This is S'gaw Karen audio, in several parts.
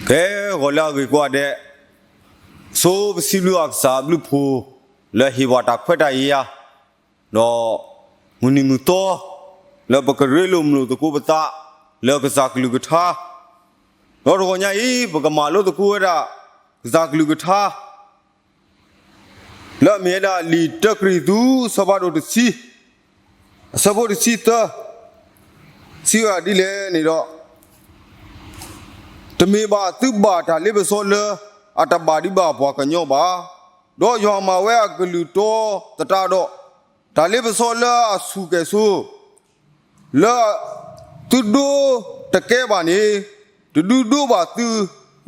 ဖဲဂီၤလၢအဂ့ၤကိးဂၤဒဲး, ဆိပစံးဘျုးအကစၢ်အဘျုးအဖှိၣ် လၢဟ့ၣ်ပှၤတၢ်ခွဲးတၢ်ယာ်, ဒီးမုၢ်နံၤမုၢ်သီ လၢပကရ့လိာ်မုာ်လိာ်သကိးပသး လၢကစၢ်ကလုၢ်ကထါ, ဒီးတဂီၤညါအံၤ ပကမၤလိသကိးဝဲဒၣ် ကစၢ်ကလုၢ်ကထါ လၢအမ့ၢ်ဝဲဒၣ်လံာ်တၢကရံၣ်သူး အဆၢဖးဒိၣ်တဆံ, အဆၢဖိတဆံသၢ, စံးဝဲဒၣ်ဒ်လဲၣ်န့ၣ်ဒီး, တမ့ၢ်ဘၣ်သုဘၣ်တၢ်လ့ပစီလၢအတဘၣ်ဒံးဘၣ်ပှၤကညီဘၣ်. ဒီးယွၤမၤဝဲအကလုၢ်တီသတးဒီး, တၢ်လ့ပစီလၢအဆူၣ်ကဲၣ်ဆိး လၢသုဒိတကဲဘၣ်န့ၣ်, တဒုဒိဘၣ်သု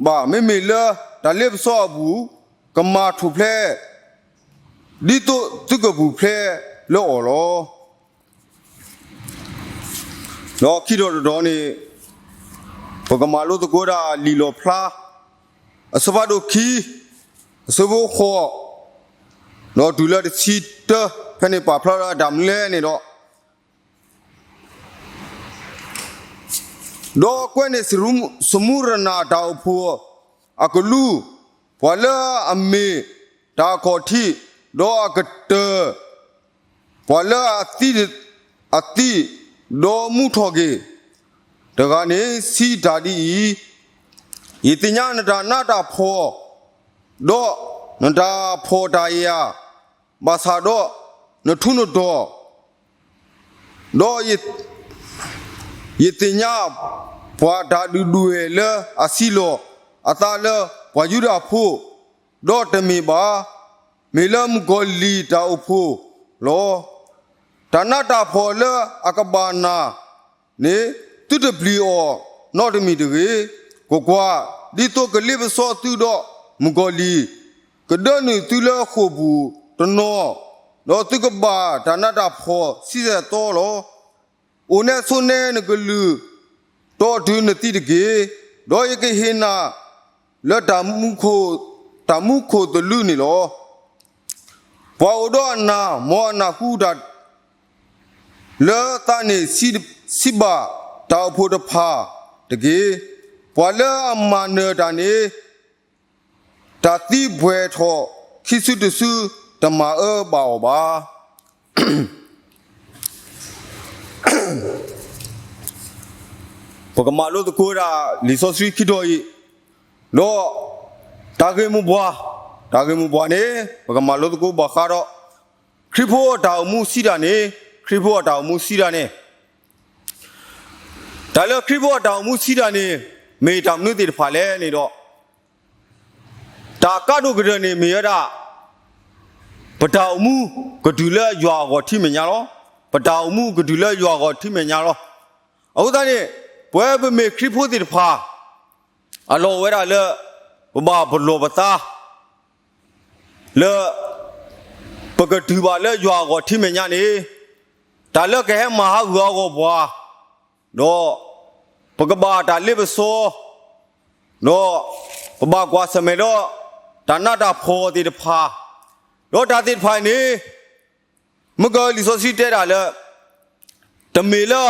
ဘၣ်. မ့မ့ၢ်လၢတၢ်လ့ပစီအပူၤ ကမၤထူၣ်ဖျဲး ဒ်သိးသုကပူၤဖျဲးလၢအီၤလီၤ. ဒီးခံတီၤတတီၤန့ၣ် ပကမၤလိသကိးဒၣ်လံာ်လီၣ်ဖျါ အဆၢဖးဒိၣ်ခံ, အဆၢဖိဃိး, ဒီးတုၤလၢတဆံတၢ, ဖဲန့ၣ်ပာ်ဖျါလၢအတၢ်မနုၤလဲၣ်န့ၣ်ဒီး, ဒီးကွဲးန့ၢ်စမူရနၤတၢ်အိၣ်ဖှိၣ်အကလူး, ပှၤလၢအမ့ၢ်တၢ်အခီၣ်ထံး, ဒီးအကတၢၢ်, ပှၤလၢအသံ, အသံ, ဒီးမူထီၣ်က့ၤတဂၤန့ၣ် စံးတၢ်ဒ်အံၤ, ယသ့ၣ်ညါနတၢ်နးတၢ်ဖှီၣ်, ဒီးနတၢ်ဖှီၣ်တၢ်ယာ်, ဘၣ်ဆၣ်ဒီးနထူးနတီၤ, ဒီးယသ့ၣ်ညါပှၤတၢ်ဒုၣ်ဒွဲၣ်လၢအစံးလီၤအသးလၢပှၤယူဒၤဖိ, ဒီးတမ့ၢ်ဘၣ်, မ့ၢ်လၢမုၣ်ကီၤလံၢ်တၢ်အိၣ်ဖှိၣ်လီၤ. တၢ်နးတၢ်ဖှီၣ်လၢအကဘၣ်နၤန့ၣ် သုတပျံၤအီၤနီတမံၤတဂ့ၤ. ကွၢ်ကွၢ်, ဒ်သိးကလ့ပစီသုဒီးမုၣ်ကီၤလံၢ်, ကဒၢနုာ်သုလၢဃိာ်ပူၤတနီၤ, ဒီးသုကဘၣ်တၢ်နးတၢ်ဖှီၣ်ဆံးစၢ်သီလီၤ. အိၣ်နဲဆိးနဲနကလုၢ် တီတုၤနသံတက့ၢ်. ဒီးယကဟ့ၣ်နၤလၢတၢ်မူခိၣ်သလုးန့ၣ်လီၤ. ပှၤအိၣ်ဒီးအနၢ်, မ်အနၢ်ဟူတၢ်လၢသးန့ၣ် စံးဘၣ်တၢ်အိၣ်ဖှိၣ်တဖၣ်တက့ၢ်. ပှၤလၢအမၤနၢၤတၢ်န့ၣ် တၢ်သံပှဲၤထီၣ်ခံစုတစု တမၤအၢဘၣ်အီၤဘၣ်. ပကမၤလိသကိးဒၣ်လံာ်စီဆှံခံတီၤအံၤ, ဒီးတၢ်ဂ့ၢ်မိၢ်ပှၢ်, တၢ်ဂ့ၢ်မိၢ်ပှၢ်န့ၣ် ပကမၤလိသကိးဘၣ်ဃးဒီး ခရံာ်ဖိအတၢ်အိၣ်မူစံးတၢ်န့ၣ်, ခရံာ်ဖိအတၢ်အိၣ်မူစံးတၢ်န့ၣ်, တၢ်လၢခရံာ်ဖိအတၢ်အိၣ်မူစံးတၢ်န့ၣ် မ့ၢ်တၢ်မနုၤသ့ၣ်တဖၣ်လဲၣ်န့ၣ်ဒီး, တၢ်ကါဒိၣ်ကတၢၢ်န့ၣ်မ့ၢ်ဝဲဒၣ် ပတၢ်အိၣ်မူကတုၤလၢယွၤအဂီၢ်ထံမဲာ်ညါလီၤ. ပတၢ်အိၣ်မူကတုၤလၢယွၤအဂီၢ်ထံမဲာ်ညါလီၤ. အဃိသတးန့ၣ် ပဝဲပမ့ၢ်ခရံာ်ဖိသ့ၣ်တဖၣ် အလီၢ်အိၣ်ဝဲဒၣ်လၢ ပဘၣ်ပလီၢ်ပသး လၢ ပကတုၤဘၣ်လၢယွၤအဂီၢ်ထံမဲာ်ညါန့ၣ်, တၢ်လၢကဟဲမၤဟးဂူာ်ဟးဂီၤပှၤ, ဒီးပကဘၣ်တၢ်လ့ပစီ, ဒီးပဘၣ်ကွၢ်ဆၢၣ်မဲာ်ဒီး တၢ်နးတၢ်ဖှီၣ်သ့ၣ်တဖၣ်, ဒီးတၢ်သ့ၣ်တဖၣ်န့ၣ် မ့ၢ်ကလံာ်စီဆှံတဲဒၣ်လၢ တမ့ၢ်လၢ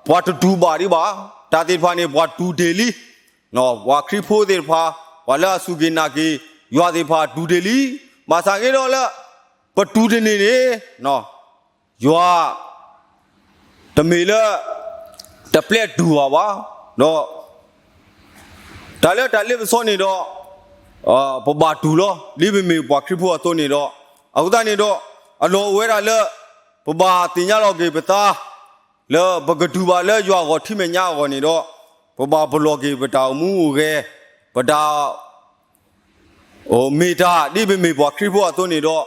ပှၤတတူၢ်ဘၣ်ဒံးဘၣ်, တၢ်သ့ၣ်တဖၣ်န့ၣ် ပှၤတူၢ်တ့ၢ်လံ, ပှၤခရံာ်ဖိသ့ၣ်တဖၣ်, ပှၤလၢအစူၢ်က့ၤနာ်က့ၤ ယွၤသ့ၣ်တဖၣ်တူၢ်တ့ၢ်လံ, ဘၣ်ဆၣ်ဂ့ၤဒီးလၢ ပတူၢ်တန့ၢ်န့ၣ် ယွၤ တမ့ၢ်လၢ တပျဲတူၢ်ဘၣ်ဘၣ်, ဒီး တၢ်လၢတၢ်လ့ပစီန့ၣ်ဒီး ပဘၣ်တူၢ်လီၤ. ဒ်ပမ့ၢ်ပှၤခရံာ်ဖိအသိးန့ၣ်ဒီး, အဃိသတးန့ၣ်ဒီး အလီၢ်အိၣ်ဝဲဒၣ်လၢ ပဘၣ်သ့ၣ်ညါလီၤက့ၤပသး လၢပကတုၤဘၣ်လၢယွၤအဂီၢ်ထံမဲာ်ညါအဂီၢ်န့ၣ်ဒီး, ပဘၣ်ပလီၢ်က့ၤပတၢ်အိၣ်မူအိၣ်ဂဲၤ, ပတၢ် အိၣ်မ့ၢ်တၢ် ဒ်ပမ့ၢ်ပှၤခရံာ်ဖိအသိးန့ၣ်ဒီး,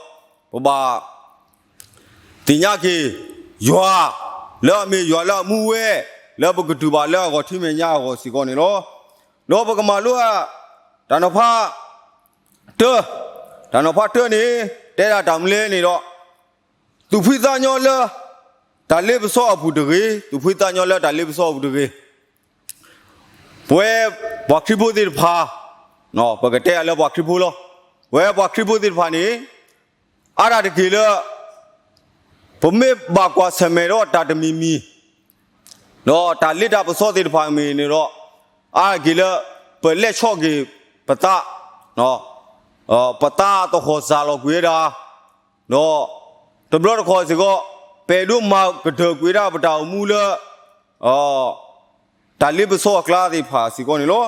ပဘၣ် သ့ၣ်ညါက့ၤ ယွၤ လၢအမ့ၢ်ယွၤလၢအမူဝဲ, လၢပကတုၤဘၣ်လၢအဂီၢ်ထံမဲာ်ညါအဂီၢ်စ့ၢ်ကီးန့ၣ်လီၤ. ဒီးပကမၤလိ တၢ်နီၤဖး တၢ, တၢ်နီၤဖးတၢန့ၣ် တဲဒၣ်တၢ်မနုၤလဲၣ်န့ၣ်ဒီး, သူၣ်ဖှံသးညီလၢ တၢ်လ့ပစီအပူၤတဂ့ၤ, သူၣ်ဖှံသးညီလၢတၢ်လ့ပစီအပူၤတဂ့ၤ. ပဝဲပှၤခရံာ်ဖိသ့ၣ်တဖၣ်, ပကတဲအီၤလၢပှၤခရံာ်ဖိလီၤ. ပဝဲပှၤခရံာ်ဖိသ့ၣ်တဖၣ်န့ၣ် အါဒၣ်တက့ၢ်လၢ ပမ့ၢ်ဘၣ်ကွၢ်ဆၢၣ်မဲာ်ဒီးတၢ်တမံၤမံၤ, ဒီးတၢ်လ့တၢ်ပစီသ့ၣ်တဖၣ်မ့ၢ်န့ၣ်ဒီး, အါဒၣ်တက့ၢ်လၢ ပလဲၢ်ဆီၣ်က့ၤပသး, ပသးသဟီၣ်စၢ်လီၤကွံာ်ဝဲဒၣ်, ဒီးတဘျီတခီၣ်စ့ၢ်ကီး ပအဲၣ်ဒိးမၤကတၢၢ်ကွံာ်ဝဲဒၣ်ပတၢ်အိၣ်မူလၢ တၢ်လ့ပစီအကျါသ့ၣ်တဖၣ်စ့ၢ်ကီးန့ၣ်လီၤ.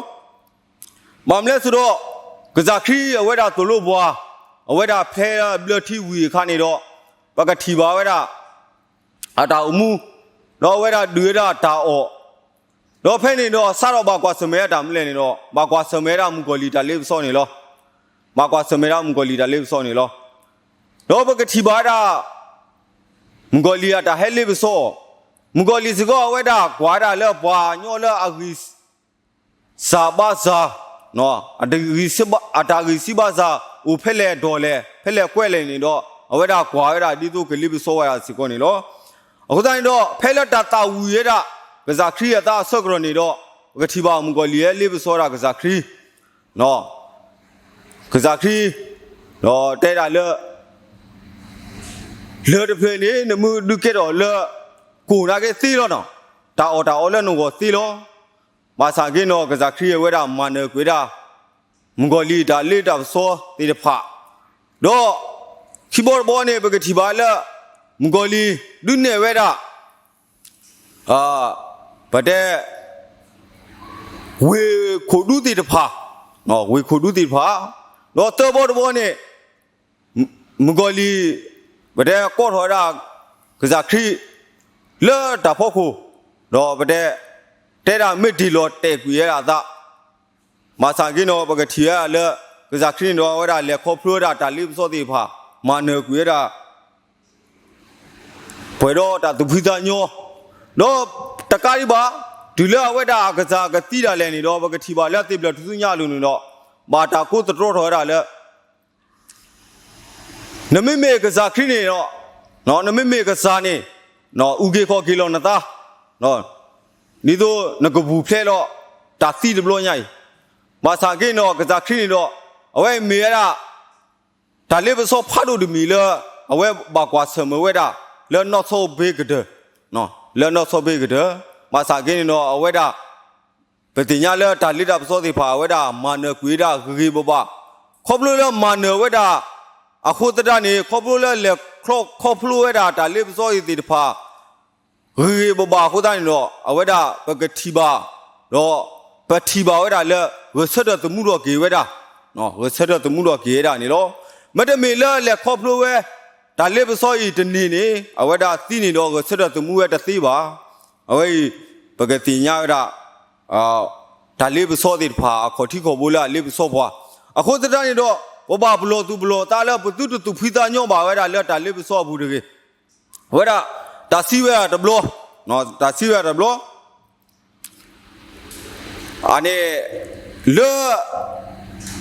ဘၣ်မနုၤလဲၣ်ဆိုတော့ ကစၢ်ခရံာ်အဝဲဒၣ်သိၣ်လိပှၤ, အဝဲဒၣ်ဖဲဘျၢထံဝံၤအခါန့ၣ်ဒီး ပကထံၣ်ဘၣ်ဝဲဒၣ် အတၢ်အိၣ်မူ, ဒီးအဝဲဒၣ်ဒုးဝဲဒၣ်တၢ်အီၣ်, ဒီးဖဲန့ၣ်ဒီး စးထီၣ်ဘၣ်ကွၢ်ဆၢၣ်မဲာ်ဝဲဒၣ်တၢ်မနုၤလဲၣ်န့ၣ်ဒီး ဘၣ်ကွၢ်ဆၢၣ်မဲာ်ဝဲဒၣ်မုၣ်ကီၤလံၢ်တၢ်လ့ပစီန့ၣ်လီၤ. ဘၣ်ကွၢ်ဆၢၣ်မဲာ်ဝဲဒၣ်မုၣ်ကီၤလံၢ်တၢ်လ့ပစီန့ၣ်လီၤ. ဒီးပကထံၣ်ဘၣ်ဝဲဒၣ် မုၣ်ကီၤလံၢ်အတၢ်ဟဲလ့ပစီအီၤ, မုၣ်ကီၤလံၢ်စ့ၢ်ကီးအဝဲဒၣ်ကွၢ်ဝဲဒၣ်လၢပှၤကညီလၢအဂံၢ် စၢ်ဘါစၢ်, အတၢ်ဂံၢ်စၢ်ဘါစၢ်အိၣ်ဖဲလဲၣ်ဒိးလဲၣ် ဖဲလဲၣ်ကွဲးလဲၣ်န့ၣ်ဒီး အဝဲဒၣ်ကွၢ်ဝဲဒၣ်ဒ်သိးကလ့ပစီဝဲဒၣ်စ့ၢ်ကီးန့ၣ်လီၤ. အဃိသတးန့ၣ်ဒီး ဖဲလၢတၢ်သၣ်ဝံၤဝဲဒၣ် ကစၢ်ခရံာ်အသးအဆၢကတီၢ်န့ၣ်ဒီး ပကထံၣ်ဘၣ်မုၣ်ကီၤလံၢ်ဟဲလ့ပစီဝဲဒၣ်ကစၢ်ခရံာ်, ကစၢ်ခရံာ် ဒီးတဲဒၣ်လၢ လၢၢ်တဖျၢၣ်န့ၣ် နမ့ၢ်ဒုးကဲထီၣ်လၢ ကိၣ်နာ်က့သ့လီၤနီၤ, တၢ်အီၣ်တၢ်အီလၢနဂီၢ်သ့လီၤ. ဘၣ်ဆၣ်က့န့ၣ်ဒီး ကစၢ်ခရံာ်အဝဲဒၣ်မၤနၢၤကွံာ်ဝဲဒၣ် မုၣ်ကီၤလံၢ်တၢ်လ့တၢ်ပစီသ့ၣ်တဖၣ်, ဒီး ခံဘီတဘီန့ၣ် ပကထံၣ်ဘၣ်လၢ မုၣ်ကီၤလံၢ်ဒုးနဲၣ်ဝဲဒၣ် ပတဲ ဝ့ၢ်ခိၣ်ဒူသ့ၣ်တဖၣ်, ဝ့ၢ်ခိၣ်ဒူသ့ၣ်တဖၣ်, ဒီးသၢဘီတဘီန့ၣ် မုၣ်ကီၤလံၢ် ပတဲကိးထီၣ်ဝဲဒၣ် ကစၢ်ခရံာ် လၢတၢ်ဖီခိၣ်, ဒီးပတဲ တဲဒၣ်မ့ၢ်တ့ၢ်လီၤတဲာ်ကွံာ်ဝဲဒၣ်အသး, ဘၣ်ဆၣ်က့န့ၣ်ဒီး ပကထံၣ်ဝဲဒၣ်လၢ ကစၢ်ခရံာ်န့ၣ်ဒီး အဝဲဒၣ်လဲၤခီဖျိဝဲဒၣ်တၢ်လ့ပစီသ့ၣ်တဖၣ် မၤနၢၤကွံာ်ဝဲဒၣ် ပှဲၤဒီးတၢ်သူၣ်ဖှံသးညီ, ဒီးတကးဒံးဘၣ် တုၤလၢအဝဲဒၣ်အကစၢ်ကသံဒၣ်လဲာ်န့ၣ်ဒီး ပကထံၣ်ဘၣ်လၢသ့ၣ်ဖျၢၣ်ထူၣ်စုညါအလိၤန့ၣ်ဒီး ဘၣ်တၢ်ကိးသတြီထီၣ်ဝဲဒၣ်လၢ နမ့မ့ၢ်ကစၢ်ခရံာ်န့ၣ်ဒီး, နမ့မ့ၢ်ကစၢ်န့ၣ်, အုၣ်က့ၤခီၣ်က့ၤလီၤနသး, ဒ်သိးနကပူၤဖျဲးဒီးတၢ်သံတဘျီညါအံၤ, ဘၣ်ဆၣ်က့န့ၣ်ဒီး ကစၢ်ခရံာ်န့ၣ်ဒီး အဝဲမ့ၢ်ဝဲဒၣ် တၢ်လ့ပစီဖးဒိၣ်တမံၤလၢ အဝဲဘၣ်ကွၢ်ဆၢၣ်မဲာ်ဝဲဒၣ် လၢနီၢ်ဆီဘ့ကတၢၢ်, လၢနီၢ်ဆီဘ့ကတၢၢ်, ဘၣ်ဆၣ်က့န့ၣ်ဒီး အဝဲဒၣ် ပသ့ၣ်ညါလၢတၢ်လ့တၢ်ပစီသ့ၣ်တဖၣ် အဝဲဒၣ်မၤနၢၤကွံာ်ဝဲဒၣ်ဂ့ၤဂ့ၤဘၣ်ဘၣ်, ခီဖျိလၢမၤနၢၤဝဲဒၣ် အဃိသတးန့ၣ် ခီဖျိလၢလဲၤခီဖျိဝဲဒၣ်တၢ်လ့ပစီအံၤသ့ၣ်တဖၣ် ဂ့ၤဂ့ၤဘၣ်ဘၣ်အဃိသတးန့ၣ်ဒီး အဝဲဒၣ်ပကထံၣ်ဘၣ်, ဒီးပထံၣ်ဘၣ်ဝဲဒၣ်လၢ ဂဲၤဆၢထၢၣ်သမူထီၣ်က့ၤဝဲဒၣ်, ဂဲၤဆၢထၢၣ်သမူထီၣ်က့ၤဝဲဒၣ်န့ၣ်လီၤ. မ့တမ့ၢ်လၢလဲၤခီဖျိဝဲ တၢ်လ့ပစီအံၤတန့ၢ်န့ၣ် အဝဲဒၣ်သံန့ၣ်ဒီး ဂဲၤဆၢထၢၣ်သမူဝဲတသ့ဘၣ်. အဝဲအံၤ ပကသ့ၣ်ညါဝဲဒၣ် တၢ်လ့ပစီသ့ၣ်တဖၣ် အခီၣ်ထံးခီၣ်ဘိလၢအလ့ပစီပှၤ, အဃိသတးန့ၣ်ဒီး ပဘၣ်ပလီၢ်သူၣ်ပလီၢ်သးလၢ ပသုတသူၣ်ဖှံသးညီဘၣ်ဝဲဒၣ်လၢတၢ်လ့ပစီအပူၤတဂ့ၤ. အဝဲဒၣ် တၢ်စံးဝဲဒၣ်တဘျီ, တၢ်စံးဝဲဒၣ်တဘျီ အန့ၣ် လၢ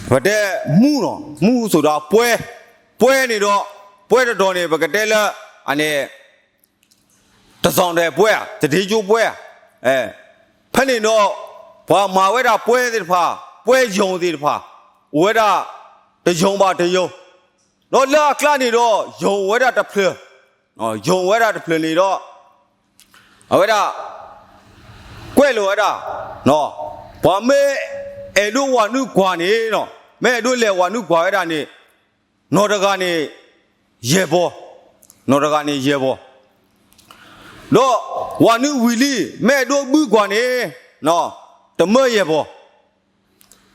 ပတဲမူနီၤ, မူဆိးဒီးပှဲ, ပှဲန့ၣ်ဒီး ပှဲတတီၤန့ၣ် ပကတဲလၢ အန့ၣ် တစီၤဒဲးပှဲဧါ, တဒ့ကၠိပှဲဧါ, ဖဲန့ၣ်ဒီး ပှၤမၤဝဲဒၣ်ပှဲသ့ၣ်တဖၣ်, ပှဲယိာ်သ့ၣ်တဖၣ်, အိၣ်ဝဲဒၣ် တယိာ်ဘၣ်တယိာ်, ဒီးလၢအကျါန့ၣ်ဒီး ယိာ်အိၣ်ဝဲဒၣ်တဖျၢၣ်, ယိာ်အိၣ်ဝဲဒၣ်တဖျၢၣ်န့ၣ်ဒီး အဝဲဒၣ် ကွဲးလီၤဝဲဒၣ်, ပှၤမ့ၢ်အဲၣ်ဒိးဝၤနုၣ်ကွၢ်န့ၣ်, မ့ၢ်အဲၣ်ဒိးလဲၤဝၤနုၣ်ကွၢ်ဝဲဒၣ်န့ၣ်, နီၢ်တဂၤန့ၣ် ယဲၢ်ဘီၣ်, နီၢ်တဂၤန့ၣ်ယဲၢ်ဘီၣ်, ဒီးဝၤနုၣ်ဝံၤလံ မ့ၢ်အဲၣ်ဒိးဘုကွၢ်န့ၣ် တမၢယဲၢ်ဘီၣ်, မ့ၢ်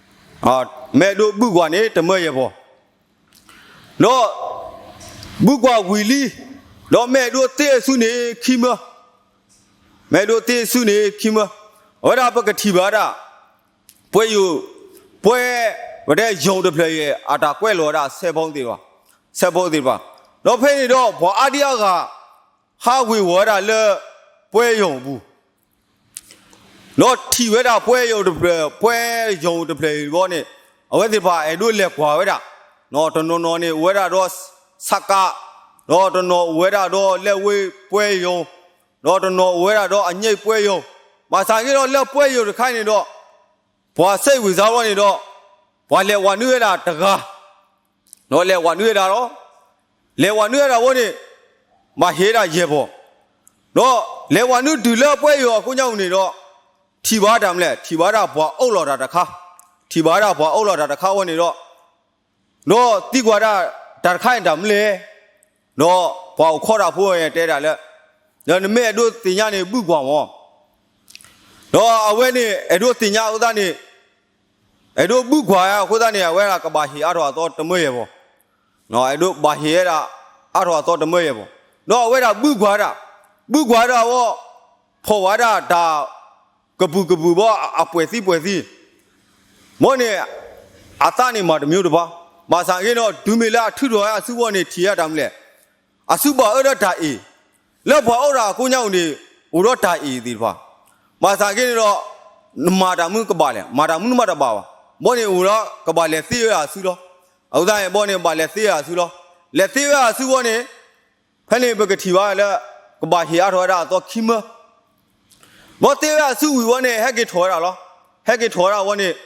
အဲၣ်ဒိးဘုကွၢ်န့ၣ် တမၢယဲၢ်ဘီၣ်, ဒီး ဘုကွၢ်ဝံၤလံ, ဒီးမ့ၢ်အဲၣ်ဒိးသ့အစုန့ၣ်ခံမၢ, မ့ၢ်အဲၣ်ဒိးသ့အစုန့ၣ်ခံမၢ, အဝဲဒၣ်ပကထံၣ်ဘၣ်ဝဲဒၣ် ပှဲယိာ်, ပှဲ ပတဲယိာ်တဖျၢၣ်အံၤ အတၢ်ကွဲးလီၤဝဲဒၣ် ဆဲဖိသ့ၣ်တဖၣ်, ဆဲဖိသ့ၣ်တဖၣ်, ဒီးဖဲန့ၣ်ဒီး ပှၤအါဒံအါဂၤ ဟးဝ့ၤဝီၤဝဲဒၣ်လၢ ပှဲယိာ်အပူၤ ဒီးထံၣ်ဝဲဒၣ်ပှဲယိာ်တဖျၢၣ်, ပှဲယိာ်တဖျၢၣ်အံၤတဘျီန့ၣ် အဝဲသ့ၣ်တဖၣ်အဲၣ်ဒိးလဲၤကွၢ်ဝဲဒၣ်, တနီၤနီၤန့ၣ်အိၣ်ဝဲဒၣ်ဒီးဆးကး, ဒီးတနီၤအိၣ်ဝဲဒၣ်ဒီးလဲၤဝ့ၤပှဲယိာ်, ဒီးတနီၤအိၣ်ဝဲဒၣ်ဒီးအညိၣ်ပှဲယိာ်, ဘၣ်ဆၣ်က့ဒီးလၢပှဲယိာ်တခါန့ၣ်ဒီး ပှၤစဲဝံၤစးဝီန့ၣ်ဒီး ပှၤလဲၤဝၤနုၣ်ဝဲဒၣ်တဂၤ ဒီးလဲၤဝၤနုၣ်ဝဲဒၣ်လီၤ. လဲၤဝၤနုၣ်ဝဲဒၣ်ဝဲန့ၣ် ဘၣ်ဟ့ၣ်ဝဲဒၣ်ယဲၢ်ဘီၣ်, ဒီးလဲၤဝၤနုၣ်တုၤလၢပှဲယိာ်အကိညါပူၤန့ၣ်ဒီး ထံၣ်ဘၣ်တၢ်မနုၤလဲၣ်, ထံၣ်ဘၣ်ဒၣ်ပှၤအၢၣ်လီၤတၢ်တခါ, ထံၣ်ဘၣ်ဝဲဒၣ်ပှၤအိၣ်လီၤတၢ်တခါအဂီၢ်န့ၣ်ဒီး, ဒီးသံကွၢ်ဒၣ်တၢ်တခါန့ၣ်တၢ်မနုၤလဲၣ်, ဒီးပှၤအိၣ်ခိးတၢ်ဖိတဲဒၣ်လၢ, ဒီးနမ့ၢ်အဲၣ်ဒိးသ့ၣ်ညါန့ၣ် ဘုကွၢ်မၢ်. ဒီးအဝဲန့ၣ် အဲၣ်ဒိးသ့ၣ်ညါအဃိသတးန့ၣ်, အဲၣ်ဒိးဘုကွၢ်အဃိသတးန့ၣ် အဝဲဒၣ်ကဘၣ်ဟ့ၣ်အါထီၣ်အသီတမၢယဲၢ်ဘီ, အဲၣ်ဒိးဘၣ်ဟ့ၣ်ဝဲဒၣ် အါထီၣ်အသီတမၢယဲၢ်ဘီ, ဒီးအဝဲဒၣ်ဘုကွၢ်ဒၣ်, ဘုကွၢ်ဒၣ်အဂီၢ်, ဖီၣ်ဝဲဒၣ်တၢ် ကပုာ်ကပုာ်ဘီ အပှဲၤသံပှဲၤသံ ဘီန့ၣ်, အသးန့ၣ်မၤတမံၤတဘၣ်, ဘၣ်ဆၣ်က့ဒီး တုၤမ့ၢ်လၢအထုးထီၣ်ဝဲအစုဘီန့ၣ် ထံၣ်ဝဲတၢ်မနုၤလဲၣ်, အစုဘၣ်အၢဒီးတၢ်အ့ၣ်, လၢပှၤအိၣ်ဒီးအကိးညါအံၤန့ၣ် အိၣ်ဒီးတၢ်အ့ၣ်သ့ၣ်တဖၣ်, ဘၣ်ဆၣ်က့န့ၣ်ဒီး နမၤတၢ်မနုၤကဘၣ်လဲၣ်, မၤတၢ်မနုၤမးတဘၣ်ဘၣ်, ဘီန့ၣ်အိၣ်ဒီးကဘၣ်လဲၤသ့ဝဲဒၣ်အစုလီၤ. အဃိသတးန့ၣ် ဘီန့ၣ်ဘၣ်လဲၤသ့ဝဲဒၣ်အစုလီၤ. လဲၤသ့ဝဲဒၣ်အစုဘီန့ၣ် ဖဲန့ၣ်ပကထံၣ်ဘၣ်လၢ ကဘၣ်ဟ့ၣ်အါထီၣ်ဝဲဒၣ်အသီခံမၢ, ဘီသ့ဝဲဒၣ်အစုဝံၤဝဲန့ၣ် ဟဲက့ၤထီၣ်ဝဲဒၣ်လီၤ. ဟဲက့ၤထီၣ်ဝဲဒၣ်ဝဲန့ၣ်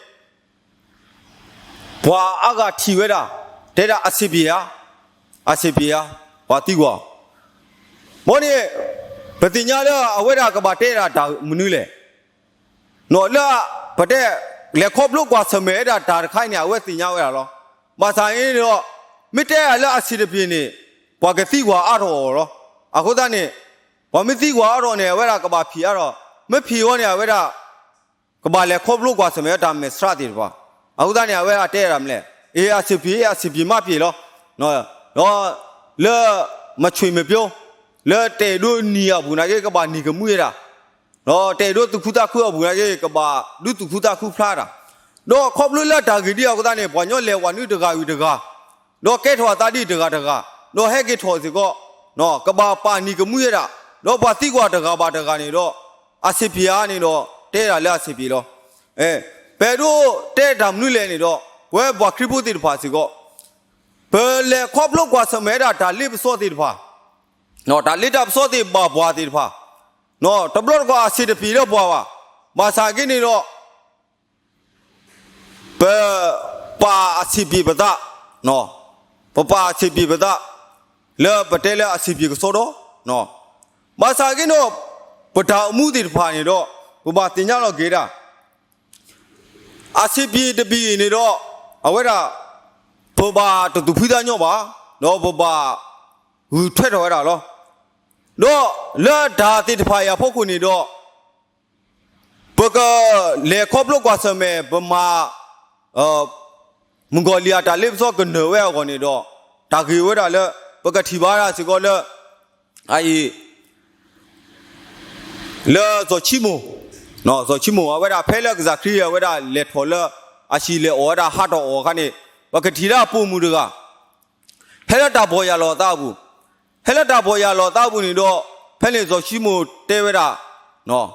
ပှၤအါဂၤထံၣ်ဝဲဒၣ်, တဲဒၣ်အဆံးပံဧါ, အဆံးပံဧါ, ပှၤသံကွၢ်, ဘီန့ၣ် ပသ့ၣ်ညါလၢအဝဲဒၣ်ကဘၣ်တဲဒၣ်တၢ်မနုၤလဲၣ်, လၢပတဲ လဲၤခီဖျိကွၢ်ဆၢၣ်မဲာ်ဝဲဒၣ်တၢ်တခါအံၤန့ၣ် အဝဲသ့ၣ်ညါဝဲဒၣ်လီၤ. ဘၣ်ဆၣ်န့ၣ်ဒီး မ့ၢ်တဲဒၣ်လၢအဆံးတပံၤန့ၣ် ပှၤကသံကွၢ်အါထီၣ်အီၤလီၤ. အဃိသတးန့ၣ် ပှၤမ့ၢ်သံကွၢ်အါထီၣ်န့ၣ် အဝဲဒၣ်ကဘၣ်ဖံးအါထီၣ်, မ့ၢ်ဖံးဝဲန့ၣ် အဝဲဒၣ် ကဘၣ်လဲၤခီဖျိကွၢ်ဆၢၣ်မဲာ်တၢ်မဲာ်ဆှးသ့ၣ်တဖၣ်, အဃိသတးန့ၣ် အဝဲဒၣ်တဲဒၣ်မနုၤလဲၣ်, အ့ အဆံးပံ, အဆံးပံမးပံလီၤ. ဒီးလၢ မဆွေမပြော, လၢတအဲၣ်ဒိးနံၤအပူၤနာ်က့ ကဘၣ်နံၤကမှံဝဲဒၣ်, ဒီးတအဲၣ်ဒိးသူၣ်ခုသးခုအပူၤနာ်က့ ကဘၣ်ဒုးသူၣ်ခုသးခုဖျါတၢ်, ဒီးခီဖျိလၢတၢ်ဂ့ၢ်ဒ်အဃိသတးန့ၣ် ပှၤညီလဲၤဝဲနုာ်တဂၤဝံၤတဂၤ ဒီးကဲထီၣ်အသးဒ်တဂၤတဂၤ, ဒီးဟဲက့ၤထီၣ်စ့ၢ်ကီး, ကဘၣ်ပာ်နံၤကမှံဝဲဒၣ်, ဒီးပှၤသံကွၢ်တဂၤဘၣ်တဂၤန့ၣ်ဒီး အဆံးပံဧါန့ၣ်ဒီး တဲဒၣ်လၢအဆံးပံလီၤ. ပအဲၣ်ဒိးတဲတၢ်မနုၤလဲၣ်န့ၣ်ဒီး ပဝဲပှၤခရံာ်ဖိသ့ၣ်တဖၣ်စ့ၢ်ကီး ပလဲၤခီဖျိကွၢ်ဆၢၣ်မဲာ်ဝဲဒၣ်တၢ်လ့ပစီသ့ၣ်တဖၣ်, တၢ်လ့တၢ်ပစီသ့ၣ်ဘၣ်ပှၤသ့ၣ်တဖၣ်, တဘျီတခီၣ်အဆံးတပံလၢပှၤဘၣ်, ဘၣ်ဆၣ်က့န့ၣ်ဒီး ပပာ်အဆံးပံၤပသး, ပပာ်အဆံးပံၤပသး လၢပတဲလၢအဆံးပံၤကစီဒီ, ဘၣ်ဆၣ်က့န့ၣ် ပတၢ်အိၣ်မူသ့ၣ်တဖၣ်န့ၣ်ဒီး ပဘၣ်သ့ၣ်ညါလီၤက့ၤဒၣ် အဆံးပံၤတပံၤအံၤန့ၣ်ဒီး အဝဲဒၣ် ပဘၣ်တသူၣ်ဖှံသးညီဘၣ်, ဒီးပဘၣ်ဂုာ်ထွဲထီၣ်ဝဲဒၣ်လီၤ. ဒီးလၢတၢ်သ့ၣ်တဖၣ်အံၤအဖီခိၣ်န့ၣ်ဒီး ပကလဲၤခီဖျိကွၢ်ဆၢၣ်မဲာ် ပမၤ မုၣ်ကီၤလံၢ်အတၢ်လ့ပစီကနၢၤဝဲအဂီၢ်န့ၣ်ဒီး တၢ်ဂ့ၢ်ဝဲဒၣ်လၢ ပကထံၣ်ဘၣ်ဝဲဒၣ်စ့ၢ်ကီးလၢ အအံၤ လၢစီၤၡံမိၣ်, စီၤၡံမိၣ် အဝဲဒၣ်ဖဲလၢကစၢ်ခရံာ်အဝဲဒၣ်လဲၤထီၣ်လၢ အဟံၣ်လဲၤအီၣ်ဝဲဒၣ်ဟးထီၣ်အီၤအခါန့ၣ် ပကထံၣ်ဒၣ်ပိာ်မုၣ်တဂၤ ဟဲလၢတၢ်ပီၢ်ယၢ်လီၤအသးအပူၤ, ဟဲလၢတၢ်ပီၢ်ယၢ်လီၤအသးအပူၤန့ၣ်ဒီး ဖဲန့ၣ်စီၤၡံမိၣ်တဲဝဲဒၣ်,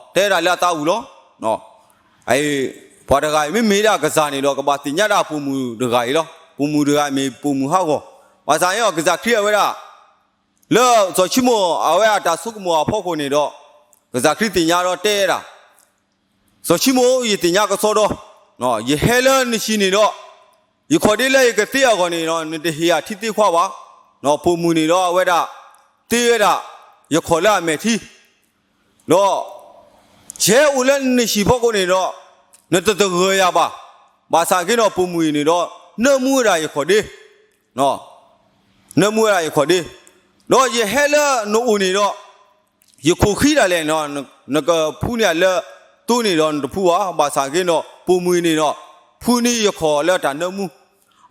တဲဝဲဒၣ်လၢအသးအပူၤလီၤ. ပှၤတဂၤအံၤမ့မ့ၢ်ဒၣ်ကစၢ်န့ၣ်ဒီး ကဘၣ်သ့ၣ်ညါဒၣ်ပိာ်မုၣ်တဂၤအံၤလီၤ. ပိာ်မုၣ်တဂၤအံၤမ့ၢ်ပိာ်မုၣ်ဟးဂီၤ, ဘၣ်ဆၣ်န့ၣ်ကစၢ်ခရံာ်အဝဲဒၣ် လၢစီၤၡံမိၣ်အဝဲအတၢ်ဆိကမိၣ်အဖီခိၣ်န့ၣ်ဒီး ကစၢ်ခရံာ်သ့ၣ်ညါဒီးတဲဒၣ် စီၤၡံမိၣ် ယသ့ၣ်ညါကစီဒီ, ယဟဲလၢနဟံၣ်န့ၣ်ဒီး ယခီၣ်ဒ့လၢယကသ့အဂီၢ်န့ၣ်ဒီး နတဟ့ၣ်ယၤထံသ့ခွါဘၣ်. ပိာ်မုၣ်န့ၣ်ဒီးအဝဲဒၣ် သ့ဝဲဒၣ် ယခီၣ်လၢအမဲာ်ထံ ဒီး ယဟဲအိၣ်လၢနဟံၣ်ဖီခိၣ်န့ၣ်ဒီး နတသဂၢၢ်ယၤဘၣ်. ဘၣ်ဆၣ်က့ဒီးပိာ်မုၣ်အံၤန့ၣ်ဒီး နၢမူဝဲဒၣ်ယခီၣ်ဒ့, နၢမူဝဲဒၣ်ယခီၣ်ဒ့, ဒီးယဟဲလၢနအိၣ်န့ၣ်ဒီး ယခိၣ်ဃံဒၣ်လဲာ်န့ၣ် နကဖှူန့ၢ်လၢသိန့ၣ်ဒီးနတဖှူဘၣ်. ဘၣ်ဆၣ်က့ဒီး ပိာ်မုၣ်အံၤန့ၣ်ဒီး ဖှူန့ၢ်ယခီၣ်လၢတၢ်နၢမူ.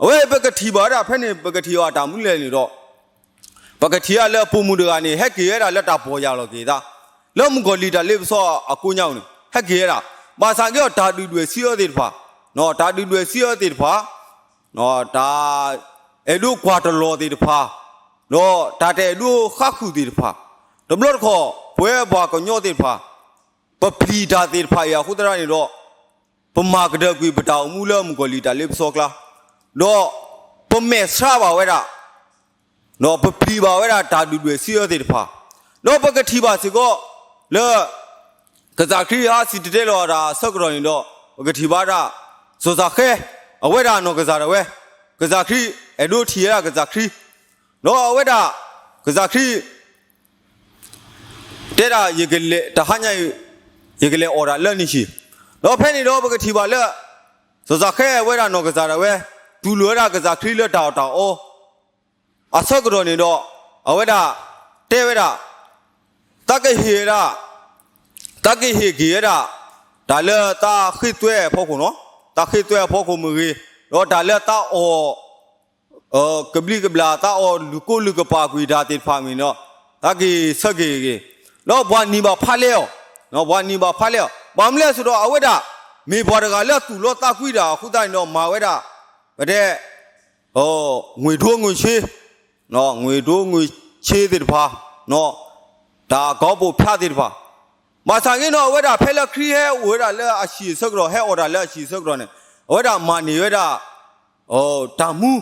အဝဲပကထံၣ်ဘၣ်ဝဲဒၣ်ဖဲန့ၣ် ပကထံၣ်ဘၣ်တၢ်မနုၤလဲၣ်န့ၣ်ဒီး ပကထံၣ်ဘၣ်လၢပိာ်မုၣ်တဂၤန့ၣ် ဟဲက့ၤဝဲဒၣ်လၢတၢ်ပီၢ်ယၢ်လီၤက့ၤအသး လၢမုၣ်ကီၤလံၢ်တၢ်လ့ပစီအကိးညါန့ၣ် ဟဲက့ၤဝဲဒၣ်. ဘၣ်ဆၣ်က့ဒီးတၢ်ဒုၣ်ဒွဲၣ်စံးအၢသ့ၣ်တဖၣ်, တၢ်ဒုၣ်ဒွဲၣ်စံးအၢသ့ၣ်တဖၣ် တၢ်အဲၣ်ဒိးကွၢ်တလီၤသ့ၣ်တဖၣ်, ဒီးတၢ်တအဲၣ်ဒိးဃါဃုာ်သ့ၣ်တဖၣ်, တဘျီတခီၣ် ပဝဲပှၤကညီသ့ၣ်တဖၣ် ပပျံၤတၢ်သ့ၣ်တဖၣ်အံၤအဃိသတးန့ၣ်ဒီး ပမၤကတၢၢ်ကွံာ်ပတၢ်အိၣ်မူလၢမုၣ်ကီၤလံၢ်တၢ်လ့ပစီအကျါ, ဒီးပမဲာ်ဆှးဘၣ်ဝဲဒၣ် ဒီးပပျံၤဘၣ်ဝဲဒၣ်တၢ်ဒုၣ်ဒွဲၣ်စံးအၢသ့ၣ်တဖၣ်, ဒီးပကထံၣ်ဘၣ်စ့ၢ်ကီး လၢ ကစၢ်ခရံာ်ဟးစံၣ်တဲၤတဲလီၤတၢ်အဆၢကတီၢ်န့ၣ်ဒီး ပကထံၣ်ဘၣ်ဒၣ် စီၤစၤဃဲ အဝဲဒၣ်နီၢ်ကစၢ်ဒၣ်ဝဲ, ကစၢ်ခရံာ်အဲၣ်ဒိးထံၣ်ဝဲဒၣ်ကစၢ်ခရံာ်, ဒီးအဝဲဒၣ် ကစၢ်ခရံာ် တဲဒၣ် ယကလဲၤတဟါညါအံၤ ယကလဲၤအီၣ်တၢ်လၢနဟံၣ်, ဒီးဖဲန့ၣ်ဒီးပကထံၣ်ဘၣ်လၢ စီၤစၤခဲးဝဲဒၣ်နီၢ်ကစၢ်ဒၣ်ဝဲ တူၢ်လိာ်ဝဲဒၣ်ကစၢ်ခရံာ်လၢတၢ်အီၣ်တၢ်အီ အဆၢကတီၢ်န့ၣ်ဒီး အဝဲဒၣ်တဲဝဲဒၣ် သးကဟ့ၣ်ဝဲဒၣ် သးကဟ့ၣ်က့ၤဝဲဒၣ် တၢ်လၢသးဃ့သွဲအဖီခိၣ်နီၤ, သးဃ့သွဲအဖီခိၣ်မ့ၢ်ဂ့ၤ, ဒီးတၢ်လၢသးအီၣ် ကဘျံးကဘျၣ် သးအီၣ်လုၢ်ကိလုၢ်ကပာ်ကွံာ်တၢ်သ့ၣ်တဖၣ်မ့ၢ်နီၤ, သးကဟ့ၣ်ဆၢက့ၤဂ့ၤ, ဒီးပှၤနံၤဘၣ်ဖးလဲအီၤ, ပှၤနံၤဘၣ်ဖးလဲအီၤ, ဘၣ်မနုၤလဲၣ်ဆိုတော့ အဝဲဒၣ် မ့ၢ်ပှၤတဂၤလၢအသူၣ်လီသးကွံတၢ်အဃိသတးန့ၣ်ဒီး မၤဝဲဒၣ် ပတဲ ငွေဒိုးငွေချေး, ငွေဒိုးငွေချေးသ့ၣ်တဖၣ်, တၢ်ကီပိာ်ဖၠးသ့ၣ်တဖၣ်, ဘၣ်ဆၣ်က့ၤနီၤ အဝဲဒၣ်ဖဲလၢခရံာ်ဟဲအိၣ်ဝဲဒၣ်လၢအဟံၣ်အဆၢကတီၢ် ဟဲအီၣ်တၢ်လၢအဟံၣ်အဆၢကတီၢ်န့ၣ် အဝဲဒၣ်မၤန့ၢ်ဝဲဒၣ် တၢ်မူ,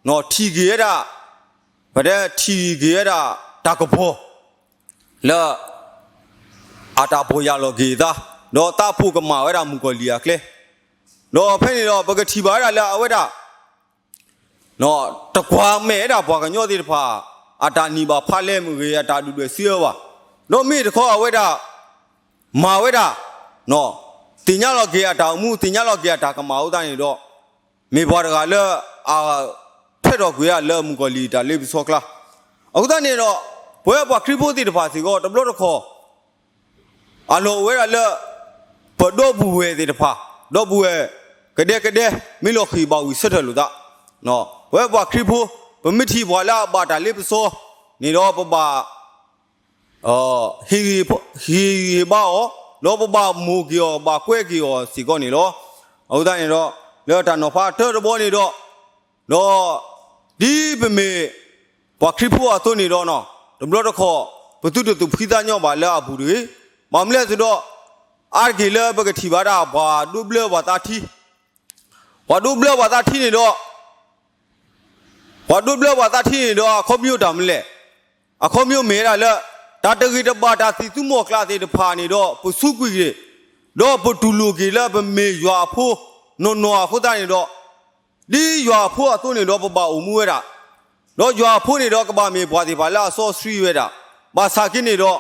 ထံၣ်က့ၤဝဲဒၣ် ပတဲထံၣ်က့ၤဝဲဒၣ် တၢ်ကပီၤ လၢ အတၢ်ပီၢ်ယၢ်လီၤက့ၤအသး, ဒီးသးပိာ်ကမၣ်ဝဲဒၣ်မုၣ်ကီၤလံၢ်အကျဲ, ဒီးဖဲန့ၣ်ဒီး ပကထံၣ်ဘၣ်ဝဲဒၣ်လၢအဝဲဒၣ် တကွၢ်မဲာ်ဝဲဒၣ်ပှၤကညီသ့ၣ်တဖၣ် အတၢ်နံၤဘၣ်ဖးလဲမ့ၢ်ဂ့ၤ အတၢ်ဒုၣ်ဒွဲၣ်စံးအၢဘၣ်, ဒီးမ့ၢ်တခီအဝဲဒၣ် မၤဝဲဒၣ် သ့ၣ်ညါလီၤက့ၤအတၢ်အိၣ်မူ သ့ၣ်ညါလီၤက့ၤအတၢ်ကမၣ်အဃိသတးန့ၣ်ဒီး မ့ၢ်ပှၤတဂၤလၢ အထွဲထီၣ်ကွံာ်ဝဲဒၣ်လၢမုၣ်ကီၤလံၢ်တၢ်လ့ပစီကျါ, အဃိသတးန့ၣ်ဒီး ပဝဲပှၤခရံာ်ဖိသ့ၣ်တဖၣ်စ့ၢ်ကီး တဘျီတခီၣ် အလီၢ်အိၣ်ဝဲဒၣ်လၢ ပဒီပုၢ်ဝဲၢ်သ့ၣ်တဖၣ်, ဒီပုၢ်ဝဲၢ် ကဒဲကဒဲ မ့ၢ်လီၤဃံၤဘၣ်ဝံၤဆၢထၢၣ်လိာ်သး, ပဝဲပှၤခရံာ်ဖိ ပမ့ၢ်ထံၣ်ပှၤလၢအဘၣ်တၢ်လ့ပစီန့ၣ်ဒီး ပဘၣ် ဟ့ၣ်ဂံၢ်ဟ့ၣ်ဘါအီၤ, ဒီးပဘၣ်မိၢ်က့ၤအီၤ ဘၣ်ကွဲက့ၤအီၤစ့ၢ်ကီးန့ၣ်လီၤ. အဃိသတးန့ၣ်ဒီး လၢတၢ်နီၤဖးတၢတဘီန့ၣ်ဒီး ဒီး ဒ်ပမ့ၢ် ပှၤခရံာ်ဖိအသိးန့ၣ်ဒီး တဘျီတခီၣ် ပသုတသူၣ်ဖှံသးညီဘၣ်လၢအပူၤတဂ့ၤ. ဘၣ်မနုၤလဲၣ်ဆိုတော့ အါတက့ၢ်လၢပကထံၣ်ဘၣ်ဒၣ်ပှၤဒိးဘျၢပှၤသးထံ, ပှၤဒိးဘျၢပှၤသးထံန့ၣ်ဒီး ပှၤဒိးဘျၢပှၤသးထံန့ၣ်ဒီး အခီပညီတၢ်မနုၤလဲၣ်, အခီပညီမ့ၢ်ဝဲဒၣ်လၢ တၢ်တဂ့ၤတဘၣ်တၢ်သံၣ်သူမီၤကျၢ်သ့ၣ်တဖၣ်န့ၣ်ဒီး ပစူးကွံာ်က့ၤ, ဒီးပတူၢ်လိာ်က့ၤလၢပမ့ၢ်ယွၤအဖိနီၢ်နီၢ်အဃိသတးန့ၣ်ဒီး ဒ်ယွၤအဖိအသိးန့ၣ်ဒီးပဘၣ်အိၣ်မူဝဲဒၣ်, ဒီးယွၤအဖိန့ၣ်ဒီးကဘၣ်မ့ၢ်ပှၤသ့ၣ်တဖၣ်လၢအစီဆှံဝဲဒၣ်, ဘၣ်ဆၣ်က့န့ၣ်ဒီး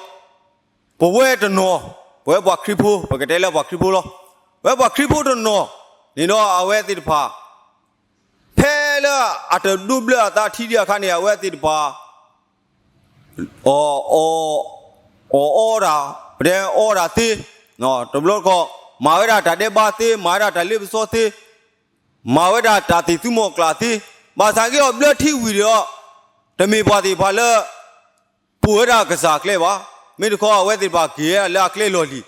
ပဝဲတနီၤ, ပဝဲပှၤခရံာ်ဖိ ပကတဲလၢပှၤခရံာ်ဖိလီၤ. ပဝဲပှၤခရံာ်ဖိတနီၤန့ၣ်ဒီးအဝဲသ့ၣ်တဖၣ် ဖဲလၢအတဒိးဘျၢအသးထံဒံးအခါန့ၣ် အဝဲသ့ၣ်တဖၣ် အီၣ် အီၣ်အီတၢ်, ပတဲအီတၢ်သ့, တဘျီတခီၣ် မၤဝဲဒၣ်တၢ်ဒဲးဘးသ့, မၤဝဲဒၣ်တၢ်လ့ပစီသ့, မၤဝဲဒၣ်တၢ်သံၣ်သူမီၤကျၢ်သ့, ဘၣ်ဆၣ်က့အီၤဘျၢထံဝံၤဒီး တမ့ၢ်ပှၤသ့ၣ်တဖၣ်လၢ ပိာ်ဝဲဒၣ်ကစၢ်အကျဲဘၣ်. မ့ၢ်တခီအဝဲသ့ၣ်တဖၣ်က့ၤဝဲဒၣ်လၢအကျဲလီၢ်လံၤ, ဒီး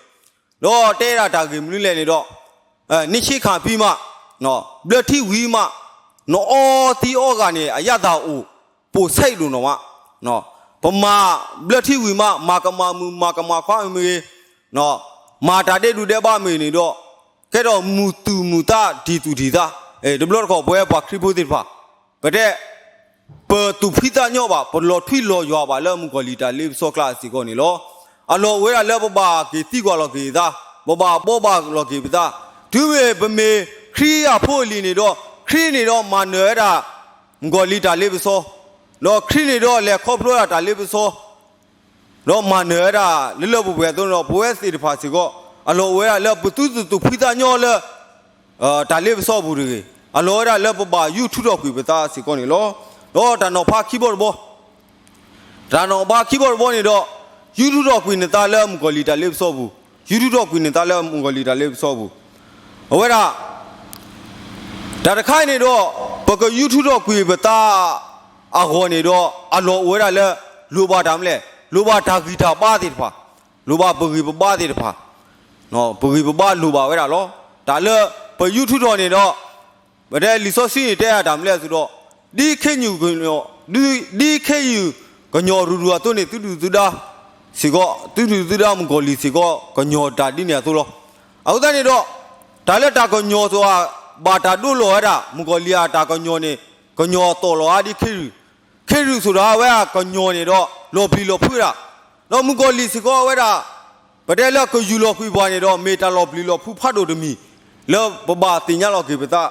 တဲဒၣ်တၢ်ဂ့ၢ်မနုၤလဲၣ်န့ၣ်ဒီး နဆ့ခၣ်ဖံးမး, ဘျၢထံဝံၤမး, နအီသံအီဂၤန့ၣ် အရသာအိၣ် ပိာ်ဆဲးဒိၣ်နီၢ်မး, ပမၤဘျၢထံဝံၤမး မၤကမၣ်မုၢ်မၤကမၣ်ခွါမ့ၢ်ဂ့ၤ, မၤတၢ်ဒဲးဒူၣ်ဒဲးဘးမ့ၢ်ဂ့ၤန့ၣ်ဒီး ကဲထီၣ်မုာ်သူၣ်မုာ်သးဒ်သူၣ်ဒ်သး, တဘျီတခီၣ်ပဝဲပှၤခရံာ်ဖိသ့ၣ်တဖၣ် ပတဲ ပသူၣ်ဖှံသးညီဘၣ် ပလီၤထွံလီၤယွၤဘၣ်လၢမုၣ်ကီၤလံၢ်တၢ်လ့ပစီကျါစ့ၢ်ကီးန့ၣ်လီၤ. အလီၢ်အိၣ်ဝဲဒၣ်လၢပဘၣ်က့ၤသံကွၢ်လီၤက့ၤပသး, ပဘၣ်ဘှီဘၣ်လီၤက့ၤပသး, တုၤမ့ၢ်ပမ့ၢ်ခရံာ်အဖိအလံၤန့ၣ်ဒီး ခရံာ်န့ၣ်ဒီးမၤနၢၤဝဲဒၣ် မုၣ်ကီၤလံၢ်တၢ်လ့ပစီ, ဒီးခရံာ်န့ၣ်ဒီးလဲၤခီဖျိဝဲဒၣ်တၢ်လ့ပစီ ဒီးမၤနၢၤဝဲဒၣ်လၢလၢပှဲၤပှဲၤအသိးန့ၣ်ဒီး ပဝဲသ့ၣ်တဖၣ်စ့ၢ်ကီး အလီၢ်အိၣ်ဝဲဒၣ်လၢပသုသူၣ်ဖှံသးညီလၢ တၢ်လ့ပစီပူၤတဂ့ၤ, အလီၢ်ဝဲဒၣ်လၢပဘၣ်ယူးထူထီၣ်ကွံာ်ပသးစ့ၢ်ကီးန့ၣ်လီၤ. ဒီးတၢ်နီၤဖးခံဘီတဘီ, တၢ်နီၤဖးခံဘီတဘီန့ၣ်ဒီး ယူးထူထီၣ်ကွံာ်နသးလၢမုၣ်ကီၤလံၢ်တၢ်လ့ပစီပူၤ, ယူးထူထီၣ်ကွံာ်နသးလၢမုၣ်ကီၤလံၢ်တၢ်လ့ပစီပူၤ, အဝဲဒၣ် တၢ်တခါအံၤန့ၣ်ဒီး ပကယူးထူထီၣ်ကွံာ်ပသးအဂီၢ်န့ၣ်ဒီး အလီၢ်အိၣ်ဝဲဒၣ်လၢ လိၣ်ဘၣ်တၢ်မနုၤလဲၣ်, လိၣ်ဘၣ်တၢ်ဂံၢ်တၢ်ဘါသ့ၣ်တဖၣ်, လိၣ်ဘၣ်ပဂံၢ်ပဘါသ့ၣ်တဖၣ်, ပဂံၢ်ပဘါလိၣ်ဘၣ်ဝဲဒၣ်လီၤ. တၢ်လၢပယူးထူထီၣ်န့ၣ်ဒီး ပတဲလံာ်စီဆှံန့ၣ်တဲအတၢ်မနုၤလဲၣ်အသိးဒီး ဒ်ခ့ယုၢ်ကညီ, ဒ်ခ့ယုၢ်ကညီရူၤရူၤအသိးန့ၣ် သုဒုၣ်သုဒါစ့ၢ်ကီး, သုဒုၣ်သုဒါမုၣ်ကီၤလံၢ်စ့ၢ်ကီး ကညီၤတၢ်ဒ်န့ၣ်အသိးလီၤ. အဃိသတးန့ၣ်ဒီး တၢ်လၢတၢ်ကညီၤသိးဧါ ဘၣ်တၢ်ဒိလီၤဝဲဒၣ် မုၣ်ကီၤလံၢ်အတၢ်ကညီၤန့ၣ် ကညီၤအသီၣ်လီၤဧါဒ်ခ့ရူၢ်, ခ့ရူၢ်သိးဒီးအဝဲအကညီၤန့ၣ်ဒီး လီၤပျံၤလီၤဖုးဝဲဒၣ်, ဒီးမုၣ်ကီၤလံၢ်စ့ၢ်ကီးအဝဲဒၣ် ပတဲလၢကယူၢ်လီၤကွံာ်ပှၤန့ၣ်ဒီး မ့ၢ်တၢ်လီၤပျံၤလီၤဖုးဖးဒိၣ်တမံၤ လၢပဘၣ်သ့ၣ်ညါလီၤက့ၤပသး,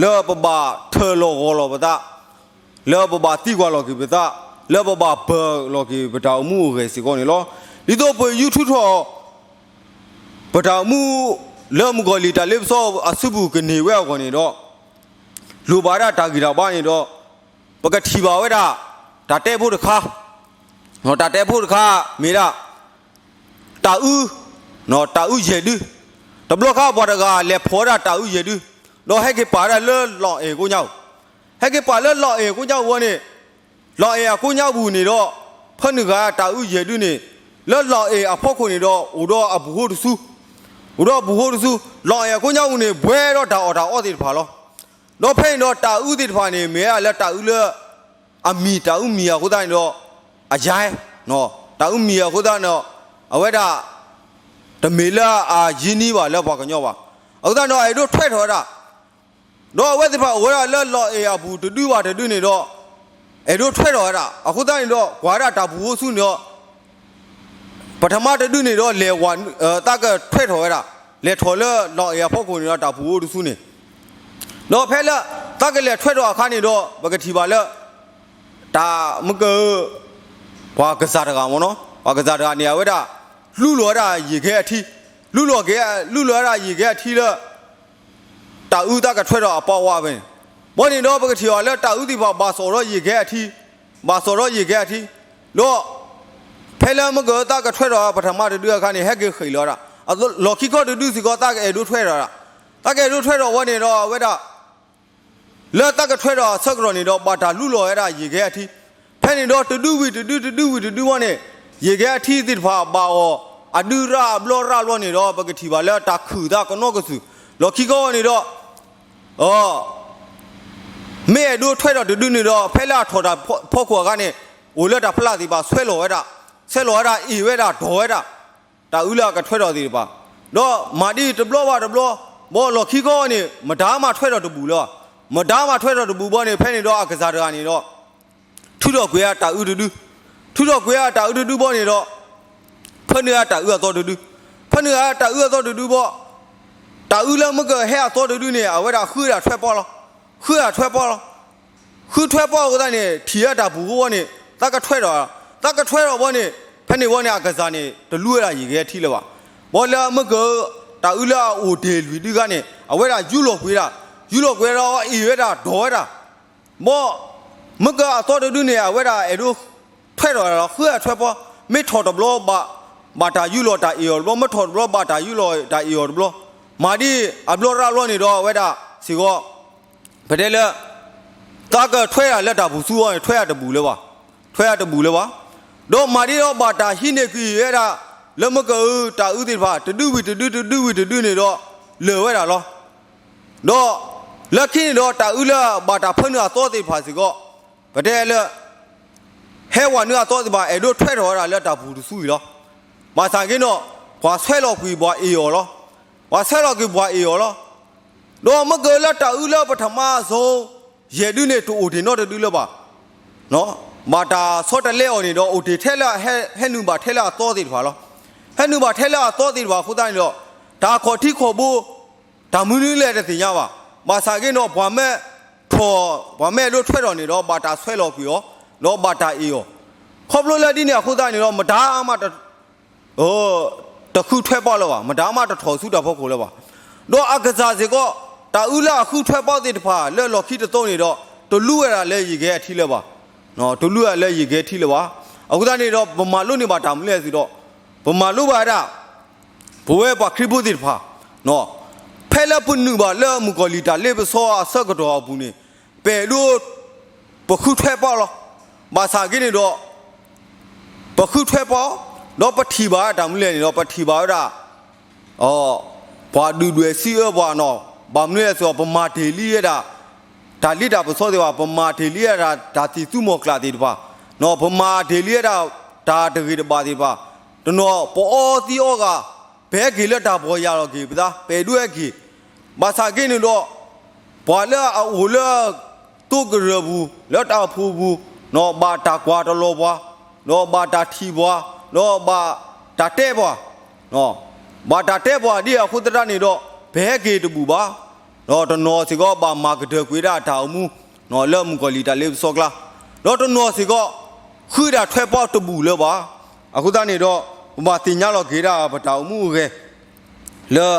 လၢပဘၣ်ထၢၣ်လီၤဂီၤလီၤပသး လၢပဘၣ်သံကွၢ်လီၤက့ၤပသး, လၢပဘၣ်ပၢၤလီၤက့ၤပတၢ်အိၣ်မူအိၣ်ဂဲၤစ့ၢ်ကီးန့ၣ်လီၤ. ဒ်သိးပယူးထူထီၣ် ပတၢ်အိၣ်မူ လၢမုၣ်ကီၤလံၢ်တၢ်လ့ပစီအစုပူၤကန့ၢ်ဝဲအဂီၢ်န့ၣ်ဒီး, လိၣ်ဘၣ်ဝဲဒၣ်တၢ်ဂံၢ်တၢ်ဘါန့ၣ်ဒီး, ပကထံၣ်ဘၣ်ဝဲဒၣ် တၢ်တဲဖိတခါ, တၢ်တဲဖိတခါ မ့ၢ်ဒၣ် တၢ်အု, တၢ်အုယဲၢ်ဒု, တဘျီခါပှၤတဂၤလဲၤဖီၣ်ဝဲဒၣ်တၢ်အုယဲၢ်ဒု, ဒီးဟဲက့ၤပာ်ဝဲဒၣ်လၢလီၢ်အဲၣ်ကိညါပူၤ, ဟဲက့ၤပာ်လၢလီၢ်အဲၣ်ကိညါပူၤဝဲန့ၣ်, လီၢ်အဲၣ်အကိညါပူၤန့ၣ်ဒီး, ဖဲနုာ်ဂၤတၢ်အုယဲၢ်ဒုန့ၣ်, လၢလီၢ်အဲၣ်အဖီခိၣ်န့ၣ်ဒီး အိၣ်ဒီးအပူၤဟိတစု, အိၣ်ဒီးအပူၤဟိတစု, လီၢ်အဲၣ်အကိညါပူၤန့ၣ် ဘှဲဒီးတၢ်အီၣ်တၢ်အီသ့ၣ်တဖၣ်လီၤ. ဒီးဖဲန့ၣ်ဒီးတၢ်အုသ့ၣ်တဖၣ်န့ၣ် မ့ၢ်ဝဲဒၣ်လၢတၢ်အုလၢ အမံၤတၢ်အုမံၤအဃိသတးန့ၣ်ဒီး, အယါ, တၢ်အုမံၤအဃိသတးန့ၣ်ဒီး, အဝဲဒၣ် တမ့ၢ်လၢအရင်းနှီးဘၣ်လၢပှၤကညီဘၣ်. အဃိသတးန့ၣ်ဒီး အဲၣ်ဒိးထွဲထီၣ်ဝဲဒၣ်, ဒီးအဝဲသ့ၣ်တဖၣ်အိၣ်ဝဲဒၣ်လၢလီၢ်အဲၣ်အပူၤတဒုဘၣ်တဒုန့ၣ်ဒီး, အဲၣ်ဒိးထွဲထီၣ်ဝဲဒၣ်. အဃိသတးန့ၣ်ဒီး ကွၢ်ဝဲဒၣ်တၢ်ပူၤဟိတစုန့ၣ်ဒီး ပထမတဒုန့ၣ်ဒီး လဲၤဝဲ, သးကထွဲထီၣ်ဝဲဒၣ်, လဲၤထီၣ်လၢလီၢ်အဲၣ်အဖီခိၣ်န့ၣ်ဒီး တၢ်ပူၤဟိတစုန့ၣ်, ဒီးဖဲလၢ သးကလဲၤထွဲထီၣ်အခါန့ၣ်ဒီး ပကထံၣ်ဘၣ်လၢ တၢ်မုၢ်က, ပှၤကစၢ်တဂၤမ့ၢ်နီၤ, ပှၤကစၢ်တဂၤန့ၣ် အဝဲဒၣ် လူလီၤဝဲဒၣ်ယံာ်ကဲအထံ, လူလီၤက့ၤ, လူလီၤဝဲဒၣ်ယံာ်ကဲအထံလၢ တၢ်အုသးကထွဲထီၣ်အပီဝါဖဲန့ၣ်, ဘီန့ၣ်ဒီး ပကထံၣ်အီၤလၢတၢ်အုသ့ၣ်တဖၣ် ဘၣ်စီၣ်ဒီးယံာ်ကဲအထံ, ဘၣ်စီၣ်ဒီးယံာ်ကဲအထံ, ဒီး ဖဲလၢမုၢ်ကသးကထွဲထီၣ်ပထမတဒုအခါန့ၣ် ဟဲက့ၤဃ့ၢ်လီၤဝဲဒၣ်, လီၢ်ခံခီတဒုစ့ၢ်ကီး သးကအဲၣ်ဒိးထွဲထီၣ်ဝဲဒၣ်, သးကအဲၣ်ဒိးထွဲထီၣ်ဝဲန့ၣ်ဒီး အဝဲဒၣ် လၢသးကထွဲထီၣ်အဆၢကတီၢ်န့ၣ်ဒီး ဘၣ်တၢ်လူလီၤဝဲဒၣ်ယံာ်ကဲအထံ, ဖဲန့ၣ်ဒီးတဒုဝံၤတဒု တဒုဝံၤတဒုဝဲန့ၣ်, ယံာ်ကဲအထံသ့ၣ်တဖၣ်ဘၣ်အီၤ အဒုရၣ်အဘျီရၣ်ဘျီန့ၣ်ဒီး ပကထံၣ်ဘၣ်လၢတၢ်ခုၣ်သးကနီကစုာ်, လီၢ်ခံခီန့ၣ်ဒီး မ့ၢ်အဲၣ်ဒိးထွဲထီၣ်တဒုန့ၣ်ဒီး ဖဲလၢအထီၣ်တၢ်ဖီခိၣ်အခါန့ၣ်, အိၣ်လၢတၢ်ဖျါသ့ၣ်တဖၣ် ဆဲးလီၤဝဲဒၣ်, ဆဲးလီၤဝဲဒၣ် အ့ၣ်ဝဲဒၣ် ဒိးဝဲဒၣ်, တၢ်အုလၢအကထွဲထီၣ်သ့ၣ်တဖၣ်, ဒီးမၤဒ်တဘျီဘၣ်တဘျီ, ဘီလီၢ်ခံခီန့ၣ် မတၤမးထွဲထီၣ်တဘူၣ်လၢၤဘၣ်, မတၤမးထွဲထီၣ်တဘူၣ်ဘီန့ၣ် ဖဲန့ၣ်ဒီးအကစၢ်တဂၤန့ၣ်ဒီး ထုးထီၣ်ကွံာ်အတၢ်အုတဒု, ထုးထီၣ်ကွံာ်အတၢ်အုတဒုဘီန့ၣ်ဒီး ဖဲန့ၣ်အတၢ်အုအသီတဒု, ဖဲန့ၣ်အတၢ်အုအသီတဒုဘီ, တၢ်အုလၢမုၢ်ကဟဲအသီတဒုန့ၣ် အဝဲဒၣ်ဃုဒၣ်ထွဲပီလီၤ, ဃုဒၣ်ထွဲပီလီၤ, ဃုထွဲပီအဃိသတးန့ၣ် ထံၣ်အတၢ်ပူၤဃိဝဲန့ၣ် သးကထွဲထီၣ်, သးကထွဲထီၣ်ဘီန့ၣ်, ဖဲန့ၣ်ဝဲန့ၣ် အကစၢ်န့ၣ် တလူဝဲဒၣ်ယံာ်ကဲထံလၢၤဘၣ်, ဘီလၢမုၢ်က တၢ်အုလၢအအိၣ်တ့ၢ်လွံၢ်ဒုဂၤန့ၣ် အဝဲဒၣ်ယူလီၤကွံာ်ဒၣ်, ယူလီၤကွံာ်ဒီးအ့ၣ်ဝဲဒၣ်ဒိးဝဲဒၣ် ဘီ, မုၢ်ကအသီတဒုန့ၣ် အဝဲဒၣ်အဲၣ်ဒိးထွဲထီၣ်ဝဲဒၣ်လီၤ, ဃုအထွဲပီ, မ့ၢ်ထီၣ်တဘျီဘၣ်, ဘၣ်တၢ်ယူလီၤတၢ်အ့ၣ်အီၤတဘျီ, မ့ၢ်ထီၣ်တဘျီဘၣ်တၢ်ယူလီၤတၢ်အ့ၣ်အီၤတဘျီ, မၤဒ်အဘျီရၣ်ဘျီန့ၣ်ဒီးအဝဲဒၣ်စ့ၢ်ကီး, ပတဲလၢ သးကထွဲဒၣ်လၢတၢ်ပူၤဆူအီၤန့ၣ် ထွဲအတဘူၣ်လၢၤဘၣ်, ထွဲအတဘူၣ်လၢၤဘၣ်, ဒီးမၤဒ်ဒီးဘၣ်တၢ်ဟံးန့ၢ်ကွံာ်ဝဲဒၣ် လၢမုၢ်ကအုတၢ်အုသ့ၣ်တဖၣ် တဒုဝံၤတဒု တဒုဝံၤတဒုန့ၣ်ဒီး လၢာ်ဝဲဒၣ်လီၤ. ဒီးလၢခံန့ၣ်ဒီး တၢ်အုလၢဘၣ်တၢ်ဖၢနုာ်အသီသ့ၣ်တဖၣ်စ့ၢ်ကီး, ပတဲလၢ ဟဲဝၤနုာ်အသီသ့ၣ်တဖၣ် အဲၣ်ဒိးထွဲထီၣ်ဝဲဒၣ်လၢတၢ်ပူၤတဆူအံၤလီၤ. ဘၣ်ဆၣ်က့ၤဒီး ပှၤဆဲးလီၤကွံာ်ပှၤအ့ၣ်အီၤလီၤ. ပှၤဆဲးလီၤကွံာ်ပှၤအ့ၣ်အီၤလီၤ. ဒီးမုၢ်ကလၢတၢ်အုလၢပထမအစိၤ ယဲၢ်ဒုန့ၣ် တအိၣ်တ့ၢ်နီတဒုလၢၤဘၣ်. ဘၣ်တၢ်ဆီတလဲအီၤန့ၣ်ဒီး အိၣ်တ့ၢ်ထဲလၢ ဟဲနုာ်ဘၣ်ထဲလၢအသီသ့ၣ်တဖၣ်လီၤ. ဟဲနုာ်ဘၣ်ထဲလၢအသီသ့ၣ်တဖၣ်အဃိသတးန့ၣ်ဒီး တၢ်ခီၣ်ထံးခီၣ်ဘိ တၢ်မနုၤလဲၣ်တသ့ၣ်ညါဘၣ်. ဘၣ်ဆၣ်က့ၤဒီး ပှၤမ့ၢ်ထီၣ်, ပှၤမ့ၢ်အဲၣ်ဒိးထွဲထီၣ်န့ၣ်ဒီး ဘၣ်တၢ်ဆဲးလီၤကွံာ်အီၤ, ဒီးဘၣ်တၢ်အ့ၣ်အီၤ. ခီဖျိလၢဒ်န့ၣ်အဃိသတးန့ၣ်ဒီး မတၤမး တဃုထွဲပီလၢၤဘၣ်, မတၤမးတထီၣ်ဆူတၢ်ဖီခိၣ်လၢၤဘၣ်. ဒီးအကစၢ်စ့ၢ်ကီး တၢ်အုလၢအဃုထွဲပီသ့ၣ်တဖၣ် လၢလီၢ်ခံတသီန့ၣ်ဒီး တလူဝဲဒၣ်လၢယံာ်ကဲအထံလၢၤဘၣ်, တလူဝဲဒၣ်လၢယံာ်ကဲထံလၢၤဘၣ်. အဃိသတးန့ၣ်ဒီး ပမၤလိန့ၢ်ဘၣ်တၢ်မနုၤလဲၣ်စ့ၢ်ဒီး ပမၤလိဘၣ်ဝဲဒၣ် ပဝဲပှၤခရံာ်ဖိသ့ၣ်တဖၣ် ဖဲလၢပနုာ်ဘၣ်လၢမုၣ်ကီၤလံၢ်တၢ်လ့ပစီအဆၢကတီၢ်အပူၤန့ၣ် ပအဲၣ်ဒိး ပဃုထွဲပီလီၤ. ဘၣ်ဆၣ်က့ၤန့ၣ်ဒီး ပဃုထွဲပီ, ဒီးပထံၣ်ဘၣ်တၢ်မနုၤလဲၣ်န့ၣ်ဒီး ပထံၣ်ဘၣ်ဝဲဒၣ် ပှၤဒုၣ်ဒွဲၣ်စံးအၢပှၤနီၤ, ဘၣ်မနုၤလဲၣ်စ့ၢ်ဒီး ပမၤတ့ၢ်လံဝဲဒၣ် တၢ်လ့တၢ်ပစီသ့ၣ်တဖၣ်, ပမၤတ့ၢ်လံဝဲဒၣ် တၢ်သံၣ်သူမီၤကျၢ်သ့ၣ်တဖၣ်, ပမၤတ့ၢ်လံဝဲဒၣ် တၢ်တဂ့ၤတဘၣ်သ့ၣ်တဖၣ်, တနီၤပအီသံအီဂၤ ပဟဲက့ၤလၢတၢ်ပီၢ်ယၢ်လီၤက့ၤပသး ပအဲၣ်ဒိးဟဲက့ၤ, ဘၣ်ဆၣ်က့ၤန့ၣ်ဒီး ပှၤလၢအအိၣ်လၢ သိကရၢၢ်ပူၤ လၢတၢ်အိၣ်ဖှိၣ်ပူၤ ဘၣ်တၢ်ကွၢ်တလီၤပှၤ, ဒီးဘၣ်တၢ်ထံၣ်ပှၤ, ဒီးဘၣ်တၢ်တဲပှၤ, ဘၣ်တၢ်တဲပှၤဒ်အဃိသတးန့ၣ်ဒီး ပဟဲက့ၤတဘူၣ်ဘၣ်, ဒီးတနီၤစ့ၢ်ကီးဘၣ်မၤကတၢၢ်ကွံာ်ဒၣ်တၢ်အိၣ်မူ လၢမုၣ်ကီၤလံၢ်တၢ်လ့ပစီကျါ, ဒီးတနီၤစ့ၢ်ကီး ဃုဒၣ်ထွဲပီတဘူၣ်လၢၤဘၣ်. အဃိသတးန့ၣ်ဒီး ပဘၣ်သ့ၣ်ညါလီၤက့ၤဒၣ်ပတၢ်အိၣ်မူအဂဲၤ လၢ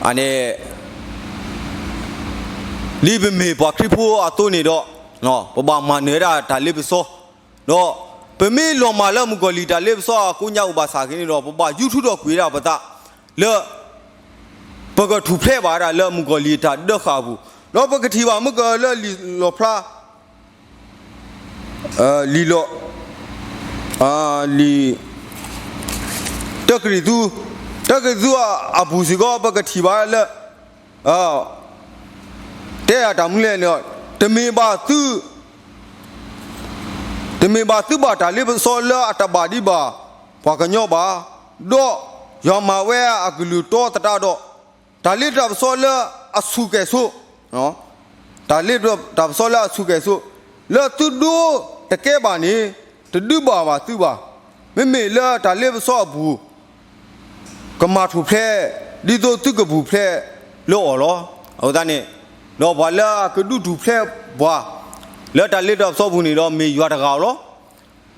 အန့ၣ် ဒ်ပမ့ၢ်ပှၤခရံာ်ဖိအသိးန့ၣ်ဒီး ပဘၣ်မၤနၢၤဝဲဒၣ်တၢ်လ့ပစီ, ဒီးပမ့ၢ်လီၤမၢ်လၢမုၣ်ကီၤလံၢ်တၢ်လ့ပစီအကိးညါအိၣ်ဘၣ်ဆၣ်က့န့ၣ်ဒီး ပဘၣ်ယူထူထီၣ်ကွံာ်ဝဲဒၣ်ပသး လၢ ပကထူၣ်ဖျဲးဘၣ်ဝဲဒၣ်လၢမုၣ်ကီၤလံၢ်အတၢ်ဒၢဃာ်အပူၤ, ဒီးပကထံၣ်ဘၣ်မုၣ်ကီၤလံၢ်လီၣ်ဖျါ လံာ်လီၤ လံာ် တၢကရံၣ်သူး, တၢကရံၣ်သူးအပူၤစ့ၢ်ကီး ပကထံၣ်ဘၣ်လၢ တဲအတၢ်မနုၤလဲၣ်န့ၣ်, တမ့ၢ်ဘၣ်သု တမ့ၢ်ဘၣ်သုဘၣ်တၢ်လ့ပစီလၢအတဘၣ်ဒံးဘၣ်ပှၤကညီဘၣ်, ဒီးယွၤမၤဝဲအကလုၢ်တီသတးဒီး တၢ်လ့တၢ်ပစီလၢအဆူၣ်ကဲၣ်ဆိး, တၢ်လ့တၢ်ပစီလၢအဆူၣ်ကဲၣ်ဆိး လၢသုဒိတကဲဘၣ်န့ၣ် တဒုးဘၣ်ဘၣ်သုဘၣ်. မ့မ့ၢ်လၢတၢ်လ့ပစီအပူၤ ကမၤထူၣ်ဖျဲး ဒ်သိးသုကပူၤဖျဲးလၢအီၤလီၤ. အဃိသတးန့ၣ် ဒီးပှၤလၢအကဒုးထူၣ်ဖျဲးပှၤ လၢတၢ်လ့တၢ်ပစီပူၤန့ၣ်ဒီး မ့ၢ်ယွၤတဂၤဧိၤ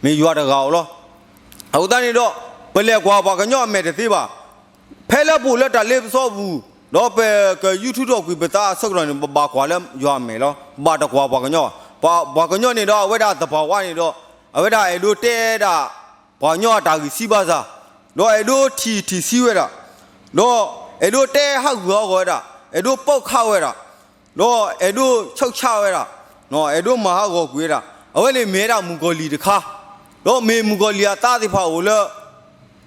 လီၤ. မ့ၢ်ယွၤတဂၤဧိၤလီၤ. အဃိသတးန့ၣ်ဒီး ပလဲၤကွၢ်ပှၤကညီအမဲာ်တသ့ဘၣ်. ဖဲလၢပအိၣ်လၢတၢ်လ့ပစီပူၤ ဒီးပကယူထူထီၣ်ကွံာ်ပသးအဆၢကတီၢ်န့ၣ် ပဘၣ်ကွၢ်လၢယွၤအမဲာ်လီၤ. ပဘၣ်တကွၢ်ပှၤကညီဘၣ်. ပှၤကညီန့ၣ်ဒီး အဝဲဒၣ်သဘာဝန့ၣ်ဒီး အဝဲဒၣ်အဲၣ်ဒိးတဲဒၣ် ပှၤကညီအတၢ်ဂံၢ်စၢ်ဘါစၢ်, ဒီးအဲၣ်ဒိးထံၣ်ထံၣ်ဆံးဝဲဒၣ်, ဒီးအဲၣ်ဒိးတဲဟးဂူာ်ဟးဂီၤဝဲဒၣ်, အဲၣ်ဒိးပိာ်ခးဝဲဒၣ်, ဒီးအဲၣ်ဒိးဆှၢဆှးဝဲဒၣ်, အဲၣ်ဒိးမၤဟးဂီၤကွံာ်ဝဲဒၣ်. အဝဲန့ၣ်မ့ၢ်ဝဲဒၣ်မုၣ်ကီၤလံၢ်တခါ, ဒီးမ့ၢ်မုၣ်ကီၤလံၢ်အသးသ့ၣ်တဖၣ်အိၣ်လၢ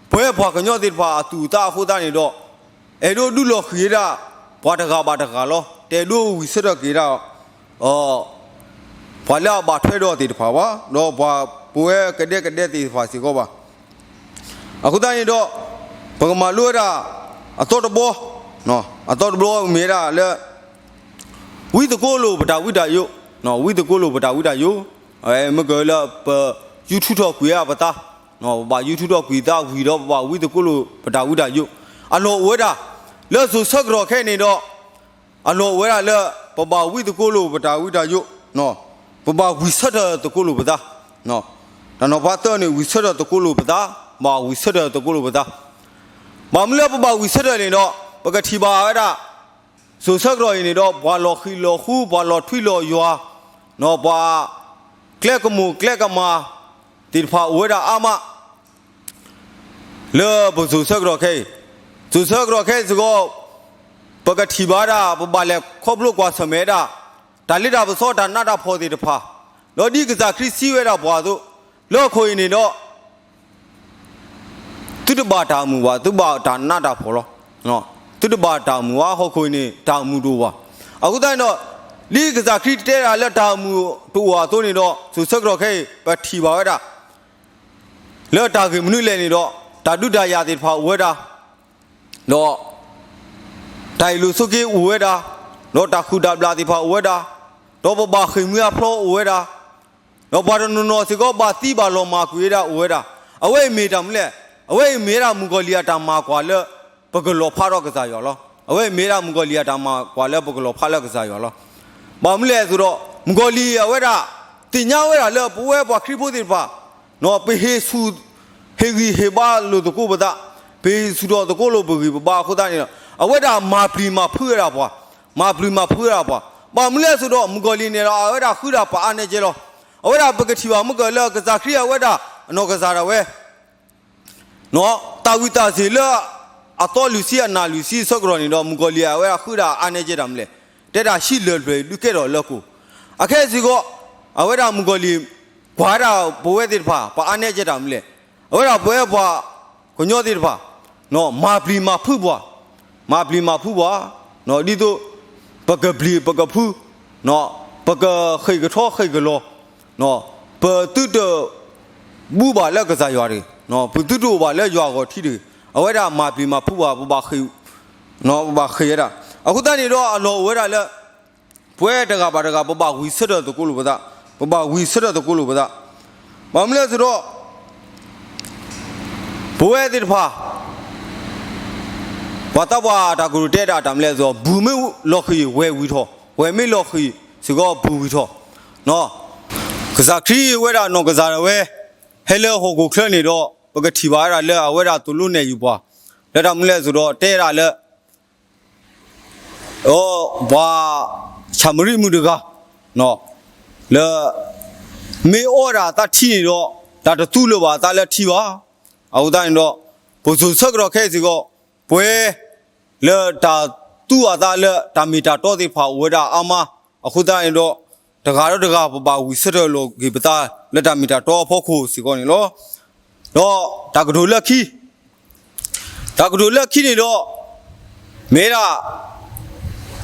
ပဝဲပှၤကညီသ့ၣ်တဖၣ်အသူၣ်အသးအဃိသတးန့ၣ်ဒီး အဲၣ်ဒိးဒုးလီၤဃံၤဝဲဒၣ် ပှၤတဂၤဘၣ်တဂၤလီၤ. တအဲၣ်ဒိးဝံၣ်ဆၢထၢၣ်က့ၤဒၣ် ပှၤလၢအဘၣ်ထွဲဒီးသ့ၣ်တဖၣ်ဘၣ်, ဒီးပှၤပဝဲကဒဲကဒဲသ့ၣ်တဖၣ်စ့ၢ်ကီးဘၣ်. အဃိသတးန့ၣ်ဒီး ပကမၤလိဝဲဒၣ် အသီတဘီ, အသီတဘီမ့ၢ်ဝဲဒၣ်လၢ ဝံသကိးလိာ်ပတၢ်ဝံတၢ်ယိး, ဝံသကိးလိာ်ပတၢ်ဝံတၢ်ယိး, မ့ၢ်ကလၢပ ယူထူထီၣ်ကွံာ်အပသး, ပဘၣ်ယူထူထီၣ်ကွံာ်သးဝံၤဒီး ပဘၣ်ဝံသကိးလိာ်ပတၢ်ဝံတၢ်ယိး, အလီၢ်အိၣ်ဝဲဒၣ် လၢစိၤဆၢကတီၢ်ခဲအံၤန့ၣ်ဒီး အလီၢ်အိၣ်ဝဲဒၣ်လၢ ပဘၣ်ဝံသကိးလိာ်ပတၢ်ဝံတၢ်ယိး, ပဘၣ်ဝံၣ်ဆၢထၢၣ်သကိးလိာ်ပသး, တၢ်နီၤဖးသၢန့ၣ် ဝံၣ်ဆၢထၢၣ်သကိးလိာ်ပသး, ဘၣ်ဝံၣ်ဆၢထၢၣ်သကိးလိာ်ပသး, ဘၣ်မနုၤလၢပဘၣ်ဝံၣ်ဆၢထၢၣ်န့ၣ်ဒီး ပကထံၣ်ဘၣ်ဝဲဒၣ် စိၤဆၢကတီၢ်အံၤန့ၣ်ဒီး ပှၤလီၤဃံၤလီၤဃူ ပှၤလီၤထွံလီၤယွၤ, ပှၤ ကျဲကမိၣ်ကျဲကမၤ သ့ၣ်တဖၣ်အိၣ်ဝဲဒၣ်အါမး လၢပစိၤဆၢကတီၢ်ခဲအံၤ, စိၤဆၢကတီၢ်ခဲအံၤစ့ၢ်ကီး ပကထံၣ်ဘၣ်ဝဲဒၣ် ပဘၣ်လဲၤခီဖျိကွၢ်ဆၢၣ်မဲာ်ဝဲဒၣ် တၢ်လ့တၢ်ပစီတၢ်နးတၢ်ဖှီၣ်သ့ၣ်တဖၣ်, ဒီးဒ်ကစၢ်ခရံာ်စံးဝဲဒၣ်ပှၤအသိး, လၢဟီၣ်ခိၣ်အံၤန့ၣ်ဒီး သုတဘၣ်တၢ်အိၣ်မူဘၣ်, သုဘၣ်တၢ်နးတၢ်ဖှီၣ်လီၤ. သုတဘၣ်တၢ်အိၣ်မူဘၣ်, ဟီၣ်ခိၣ်အံၤန့ၣ် တၢ်အိၣ်မူတအိၣ်ဘၣ်. အဃိသတးန့ၣ်ဒီး ဒ်ကစၢ်ခရံာ်တဲဒၣ်လၢတၢ်အိၣ်မူတအိၣ်အသိးန့ၣ်ဒီး စိၤဆၢကတီၢ်ခဲအံၤ ပထံၣ်ဘၣ်ဝဲဒၣ် လၢတၢ်ဂ့ၢ်မနုၤလဲၣ်န့ၣ်ဒီး တၢ်ဒုးတၢ်ယၤသ့ၣ်တဖၣ်အိၣ်ဝဲဒၣ်, ဒီး တၢ်အ့ၣ်လိာ်ဆိးက့အိၣ်ဝဲဒၣ်, ဒီးတၢ်ဃုာ်တၢ်ဘျၣ်သ့ၣ်တဖၣ်အိၣ်ဝဲဒၣ်, ဒီးပဘၣ်ဃ့ၢ်မှံဟးဖျိးအိၣ်ဝဲဒၣ်, ဒီးပှၤတနီၤနီၤစ့ၢ်ကီးဘၣ်သံဘၣ်လီၤမၢ်ကွံာ်ဝဲဒၣ်အိၣ်ဝဲဒၣ်. အဝဲအံၤမ့ၢ်တၢ်မနုၤလဲၣ်, အဝဲအံၤမ့ၢ်ဝဲဒၣ်မုၣ်ကီၤလံၢ်အတၢ်မၤကွၢ်လၢ ပကလီၤဖးဒီးကစၢ်ယွၤလီၤ. အဝဲအံၤမ့ၢ်ဝဲဒၣ်မုၣ်ကီၤလံၢ်အတၢ်မၤကွၢ်လၢပကလီၤဖးလၢကစၢ်ယွၤလီၤ. ဘၣ်မနုၤလဲၣ်အသိးဒီး မုၣ်ကီၤလံၢ်အဝဲဒၣ် သ့ၣ်ညါဝဲဒၣ်လၢပဝဲပှၤခရံာ်ဖိသ့ၣ်တဖၣ် ပဟ့ၣ်ဆူၣ် ဟ့ၣ်ဂံၢ်ဟ့ၣ်ဘါလိာ်သကိးပသး, ပဟ့ၣ်ဆူၣ်ထီၣ်သကိးလိာ်ပဂံၢ်ပဘါအဃိသတးန့ၣ်ဒီး အဝဲဒၣ်မၤပျံၤမၤဖုးဝဲဒၣ်ပှၤ, မၤပျံၤမၤဖုးဝဲဒၣ်ပှၤ. ဘၣ်မနုၤလဲၣ်အသိးဒီး မုၣ်ကီၤလံၢ်န့ၣ်ဒီး အဝဲဒၣ်ဃုဒၣ်ပှၤအါနဲကဲလီၤ. အဝဲဒၣ်ပကထံၣ်ဘၣ်မုၢ်ကီၤလံၢ်လၢကစၢ်ခရံာ်အဝဲဒၣ်အနီၢ်ကစၢ်ဒၣ်ဝဲ တၢ်ဝံၣ်တၢ်စၢ်လၢအသီလွံၢ်ဆံအနၢ်လွံၢ်ဆံအဆၢကတီၢ်န့ၣ်ဒီး မုၣ်ကီၤလံၢ်အဝဲဒၣ်ဃုဒၣ်အါနဲကဲတၢ်မနုၤလဲၣ်, တဲဒၣ်ဟံးလၢၢ်တဖျၢၣ်အံၤဒုးကဲထီၣ်လၢကိၣ်. အခဲအံၤစ့ၢ်ကီး အဝဲဒၣ်မုၣ်ကီၤလံၢ် ကွၢ်ဝဲဒၣ်ပဝဲသ့ၣ်တဖၣ် ပအါနဲကဲတၢ်မနုၤလဲၣ်. အဝဲဒၣ်ပဝဲပှၤကညီသ့ၣ်တဖၣ် မၤပျံၤမၤဖုးပှၤ, မၤပျံၤမၤဖုးပှၤ, ဒ်သိး ပကပျံၤပကဖုး, ပကဃ့ၢ်ကထီဃ့ၢ်ကလီၤ, ပသုတ ဘူးဘၣ်လၢကစၢ်ယွၤတဂ့ၤ, ပသုတအိၣ်ဘၣ်လၢယွၤအဂီၢ်ထံးတဂ့ၤ, အဝဲဒၣ်မၤပျံၤမၤဖုးပှၤ ပဘၣ်ဃ့ၢ် ပဘၣ်ဃ့ၢ်ဝဲဒၣ်. အဃိသတးန့ၣ်ဒီးအလီၢ်အိၣ်ဝဲဒၣ်လၢ ပဝဲတဂၤဘၣ်တဂၤ ပဘၣ်ဝံၣ်ဆၢထၢၣ်သကိးလိာ်ပသး, ပဘၣ်ဝံၣ်ဆၢထၢၣ်သကိးလိာ်ပသး. ဘၣ်မနုၤလဲၣ်အသိးဒီး ပဝဲသ့ၣ်တဖၣ် ပှၤသးပှၢ်တၢ်ကတိၤတဲဒၣ်တၢ်မနုၤလဲၣ်အသိး ဘူၣ်မ့ၢ်လီၤဃံၤ ဝဲၢ်ဝံၣ်ထီၣ်, ဝဲၢ်မ့ၢ်လီၤဃံၤစ့ၢ်ကီး ဘူၣ်ဝံၣ်ထီၣ်. ကစၢ်ခရံာ်ဝဲဒၣ်နီၢ်ကစၢ်ဒၣ်ဝဲ ဟဲလၢဟီၣ်ခိၣ်ချၢန့ၣ်ဒီး ပကထံၣ်ဘၣ်ဝဲဒၣ်လၢအဝဲဒၣ်သိၣ်လိနဲၣ်ယုာ်ပှၤ လၢတၢ်မနုၤလဲၣ်အသိးဒီး တဲဒၣ်လၢ ဒီးပှၤၡၤမရံမုၣ်တဂၤ လၢ မ့ၢ်အီၣ်ဝဲဒၣ်အသၣ်ထံန့ၣ်ဒီး တၢ်တသူလၢၤဘၣ်အသးလၢထံဘၣ်. အဃိသတးန့ၣ်ဒီး ပစိၤဆၢကတီၢ်ခဲအံၤစ့ၢ်ကီး ပှဲၤ လၢတၢ်သူအသးလၢတၢ်မ့ၢ်တၢ်တီသ့ၣ်တဖၣ်အိၣ်ဝဲဒၣ်အါမး. အဃိသတးန့ၣ်ဒီး တဂၤဒီးတဂၤပဘၣ်ဝံၣ်ဆၢထၢၣ်လိာ်က့ၤပသး လၢတၢ်မ့ၢ်တၢ်တီအဖီခိၣ်စ့ၢ်ကီးန့ၣ်လီၤ. ဒီးတၢ်ကတိၤလၢခံ တၢ်ကတိၤလၢခံန့ၣ်ဒီး မ့ၢ်ဒၣ်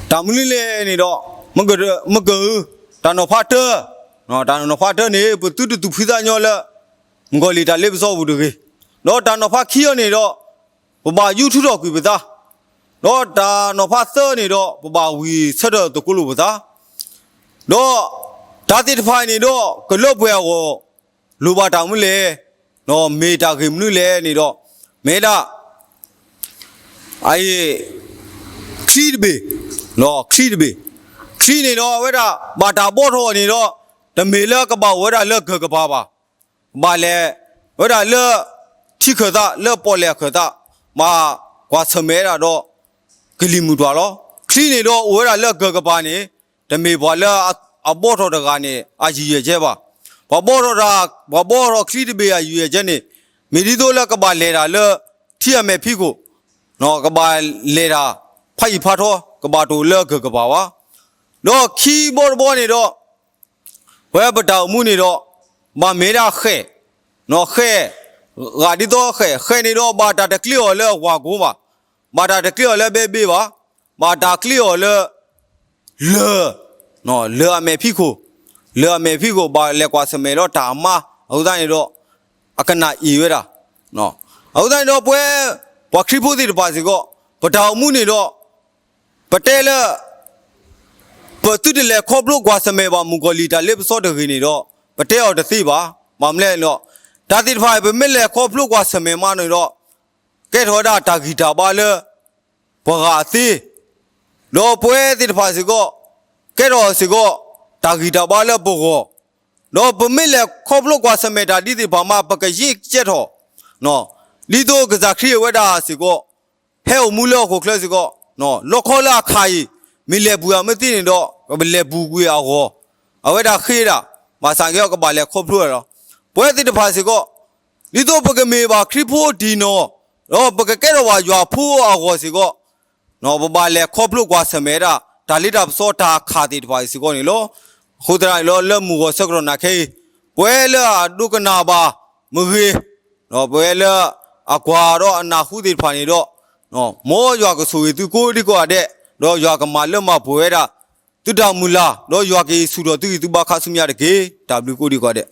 တၢ်မနုၤလဲၣ်န့ၣ်ဒီး မ့ၢ်က တၢ်နီၤဖးတၢ, တၢ်နီၤဖးတၢန့ၣ် ပသုတသူၣ်ဖှံသးညီလၢ မုၣ်ကီၤလံၢ်တၢ်လ့ပစီပူၤတဂ့ၤ. ဒီးတၢ်နီၤဖးခံအံၤန့ၣ်ဒီး ပဘၣ်ယူးထူထီၣ်ကွံာ်ပသး, ဒီးတၢ်နီၤဖးသၢန့ၣ်ဒီး ပဘၣ်ဝံၣ်ဆၢထၢၣ်သကိးလိာ်ပသး, ဒီးတၢ်သ့ၣ်တဖၣ်န့ၣ်ဒီး ကလၢပှဲၤအဂီၢ် လိၣ်ဘၣ်တၢ်မနုၤလဲၣ်, မ့ၢ်တၢ်ဂ့ၢ်မနုၤလဲၣ်န့ၣ်ဒီး မ့ၢ်ဒၣ် အ ချံတဘ့ၣ်, ချံတဘ့ၣ်, ချံန့ၣ်ဒီးအဝဲဒၣ် ဘၣ်တၢ်ဘှီထီၣ်အီၤန့ၣ်ဒီး တမ့ၢ်လၢကဘၣ်အိၣ်ဝဲဒၣ်လၢကၢၢ်ကပၤဘၣ်. ကဘၣ်လဲၤဝဲဒၣ်လၢ ထံခၢၣ်သး လၢပီၣ်လဲၣ်အခၢၣ်သး, ဘၣ်ကွၢ်ဆၢၣ်မဲာ်ဝဲဒၣ်ဒီး ကလံၤမုၢ်တွၤလီၤ. ချံန့ၣ်ဒီးအိၣ်ဝဲဒၣ်လၢကၢၢ်ကပၤန့ၣ် တမ့ၢ်ပှၤလၢအဘှီထီၣ်တဂၤန့ၣ် အယူၢ်ယဲၢ်ကဲဘၣ်. ပှၤဘှီထီၣ်တၢ်, ပှၤဘှီထီၣ်ချံတဘ့ၣ်အယူၢ်ယဲၢ်ကဲန့ၣ် မ့ၢ်ဒ်သိးလၢကဘၣ်လဲၤတၢ်လၢ ထံအမဲာ်ဖံးခိၣ်, ကဘၣ်လဲၤတၢ်ဖးယံၤဖးထီ, ကဘၣ်တအိၣ်လၢကၢၢ်ကပၤဘၣ်. ဒီးခံဘီတဘီန့ၣ်ဒီး ပဝဲပတၢ်အိၣ်မူန့ၣ်ဒီး ဘၣ်မ့ၢ်ဒၣ်ဃဲၣ်, ဃဲၣ်, ဂၤဒ်သိးဃဲၣ်, ဃဲၣ်န့ၣ်ဒီး ဘၣ်တၢ်တကျ့အီၤလၢအဝၢ်ကိဘၣ်, ဘၣ်တၢ်တကျ့အီၤလၢဘဲဘ့ဘၣ်, ဘၣ်တၢ်ကျ့အီၤလၢ လၢၢ်, လၢၢ်အမဲာ်ဖံးခိၣ်, လၢၢ်အမဲာ်ဖံးခိၣ် ဘၣ်လဲၤကွၢ်ဆၢၣ်မဲာ်ဒီးတၢ်အမါ, အဃိသတးန့ၣ်ဒီး အကနၣ်အ့ၣ်ဝဲဒၣ်. အဃိသတးန့ၣ်ဒီး ပဝဲ ပှၤခရံာ်ဖိသ့ၣ်တဖၣ်စ့ၢ်ကီး ပတၢ်အိၣ်မူန့ၣ်ဒီး ပတဲလၢ ပသုတလဲၤခီဖျိကွၢ်ဆၢၣ်မဲာ်ဘၣ်မုၣ်ကီၤလံၢ်တၢ်လ့ပစီတဂ့ၤန့ၣ်ဒီး ပတဲအီၤတသ့ဘၣ်. ဘၣ်မနုၤလဲၣ်န့ၣ်ဒီး တၢ်သ့ၣ်တဖၣ် ပမ့ၢ်လဲၤခီဖျိကွၢ်ဆၢၣ်မဲာ်မးန့ၣ်ဒီး ကဲထီၣ်ဝဲဒၣ်တၢ်ဂံၢ်တၢ်ဘါလၢ ပှၤဂၤအသ့, ဒီးပဝဲသ့ၣ်တဖၣ်စ့ၢ်ကီး ကဲထီၣ်စ့ၢ်ကီး တၢ်ဂံၢ်တၢ်ဘါလၢပဂီၢ်, ဒီးပမ့ၢ်လဲၤခီဖျိကွၢ်ဆၢၣ်မဲာ်တၢ်ဒ်သ့ၣ်တဖၣ်မး ပကယ့ၢ်ကဲထီၣ် ဒ်သိးကစၢ်ခရံာ်အဝဲဒၣ်စ့ၢ်ကီး ဟဲအိၣ်မူလၢဟီၣ်ခိၣ်ချၢစ့ၢ်ကီး, လီခီလၢအခါအံၤ မ့ၢ်လဲၤပူၤဧါမ့ၢ်သ့န့ၣ်ဒီး ကလဲၤပူၤကွံာ်အဂီၢ်, အဝဲဒၣ်ဃ့ဒၣ်, ဘၣ်ဆၣ်က့ၤအီၤကဘၣ်လဲၤခီဖျိလီၤ. ပဝဲသ့ၣ်တဖၣ်စ့ၢ်ကီး ဒ်သိးပကမ့ၢ်ဘၣ်ခရံာ်ဖိတံၢ်နီၢ်, ဒီးပကကဲထီၣ်ဘၣ်ယွၤဖိအဂီၢ်စ့ၢ်ကီး ပဘၣ်လဲၤခီဖျိကွၢ်ဆၢၣ်မဲာ်ဒၣ် တၢ်လ့တၢ်ပစီတၢ်ခးသ့ၣ်တဖၣ်အံၤစ့ၢ်ကီးန့ၣ်လီၤ. အဃိသတးန့ၣ်လီၤ လၢမုၢ်ဂီၤဆၢကတီၢ်နၤခဲအံၤ, ပဝဲလၢအဒိကနၣ်ဘၣ်မ့ၢ်ဂ့ၤ, ဒီးပဝဲလၢအကွၢ်ဒီးအနၢ်ဟူသ့ၣ်တဖၣ်န့ၣ်ဒီး, မ်ယွၤကဆိၣ်ဂ့ၤသုကိးဒံကိးဂၤဒဲး, ဒီးယွၤကမၤလၢမၤပှဲၤဝဲဒၣ် သုတၢ်မုၢ်လၢ်, ဒီးယွၤကဟ့ၣ်ဆူၣ်ထီၣ်သုဂံၢ်သုဘါခါဆူညါတက့ၢ်. တၢ်ဘျုးကိးဒံကိးဂၤဒဲး.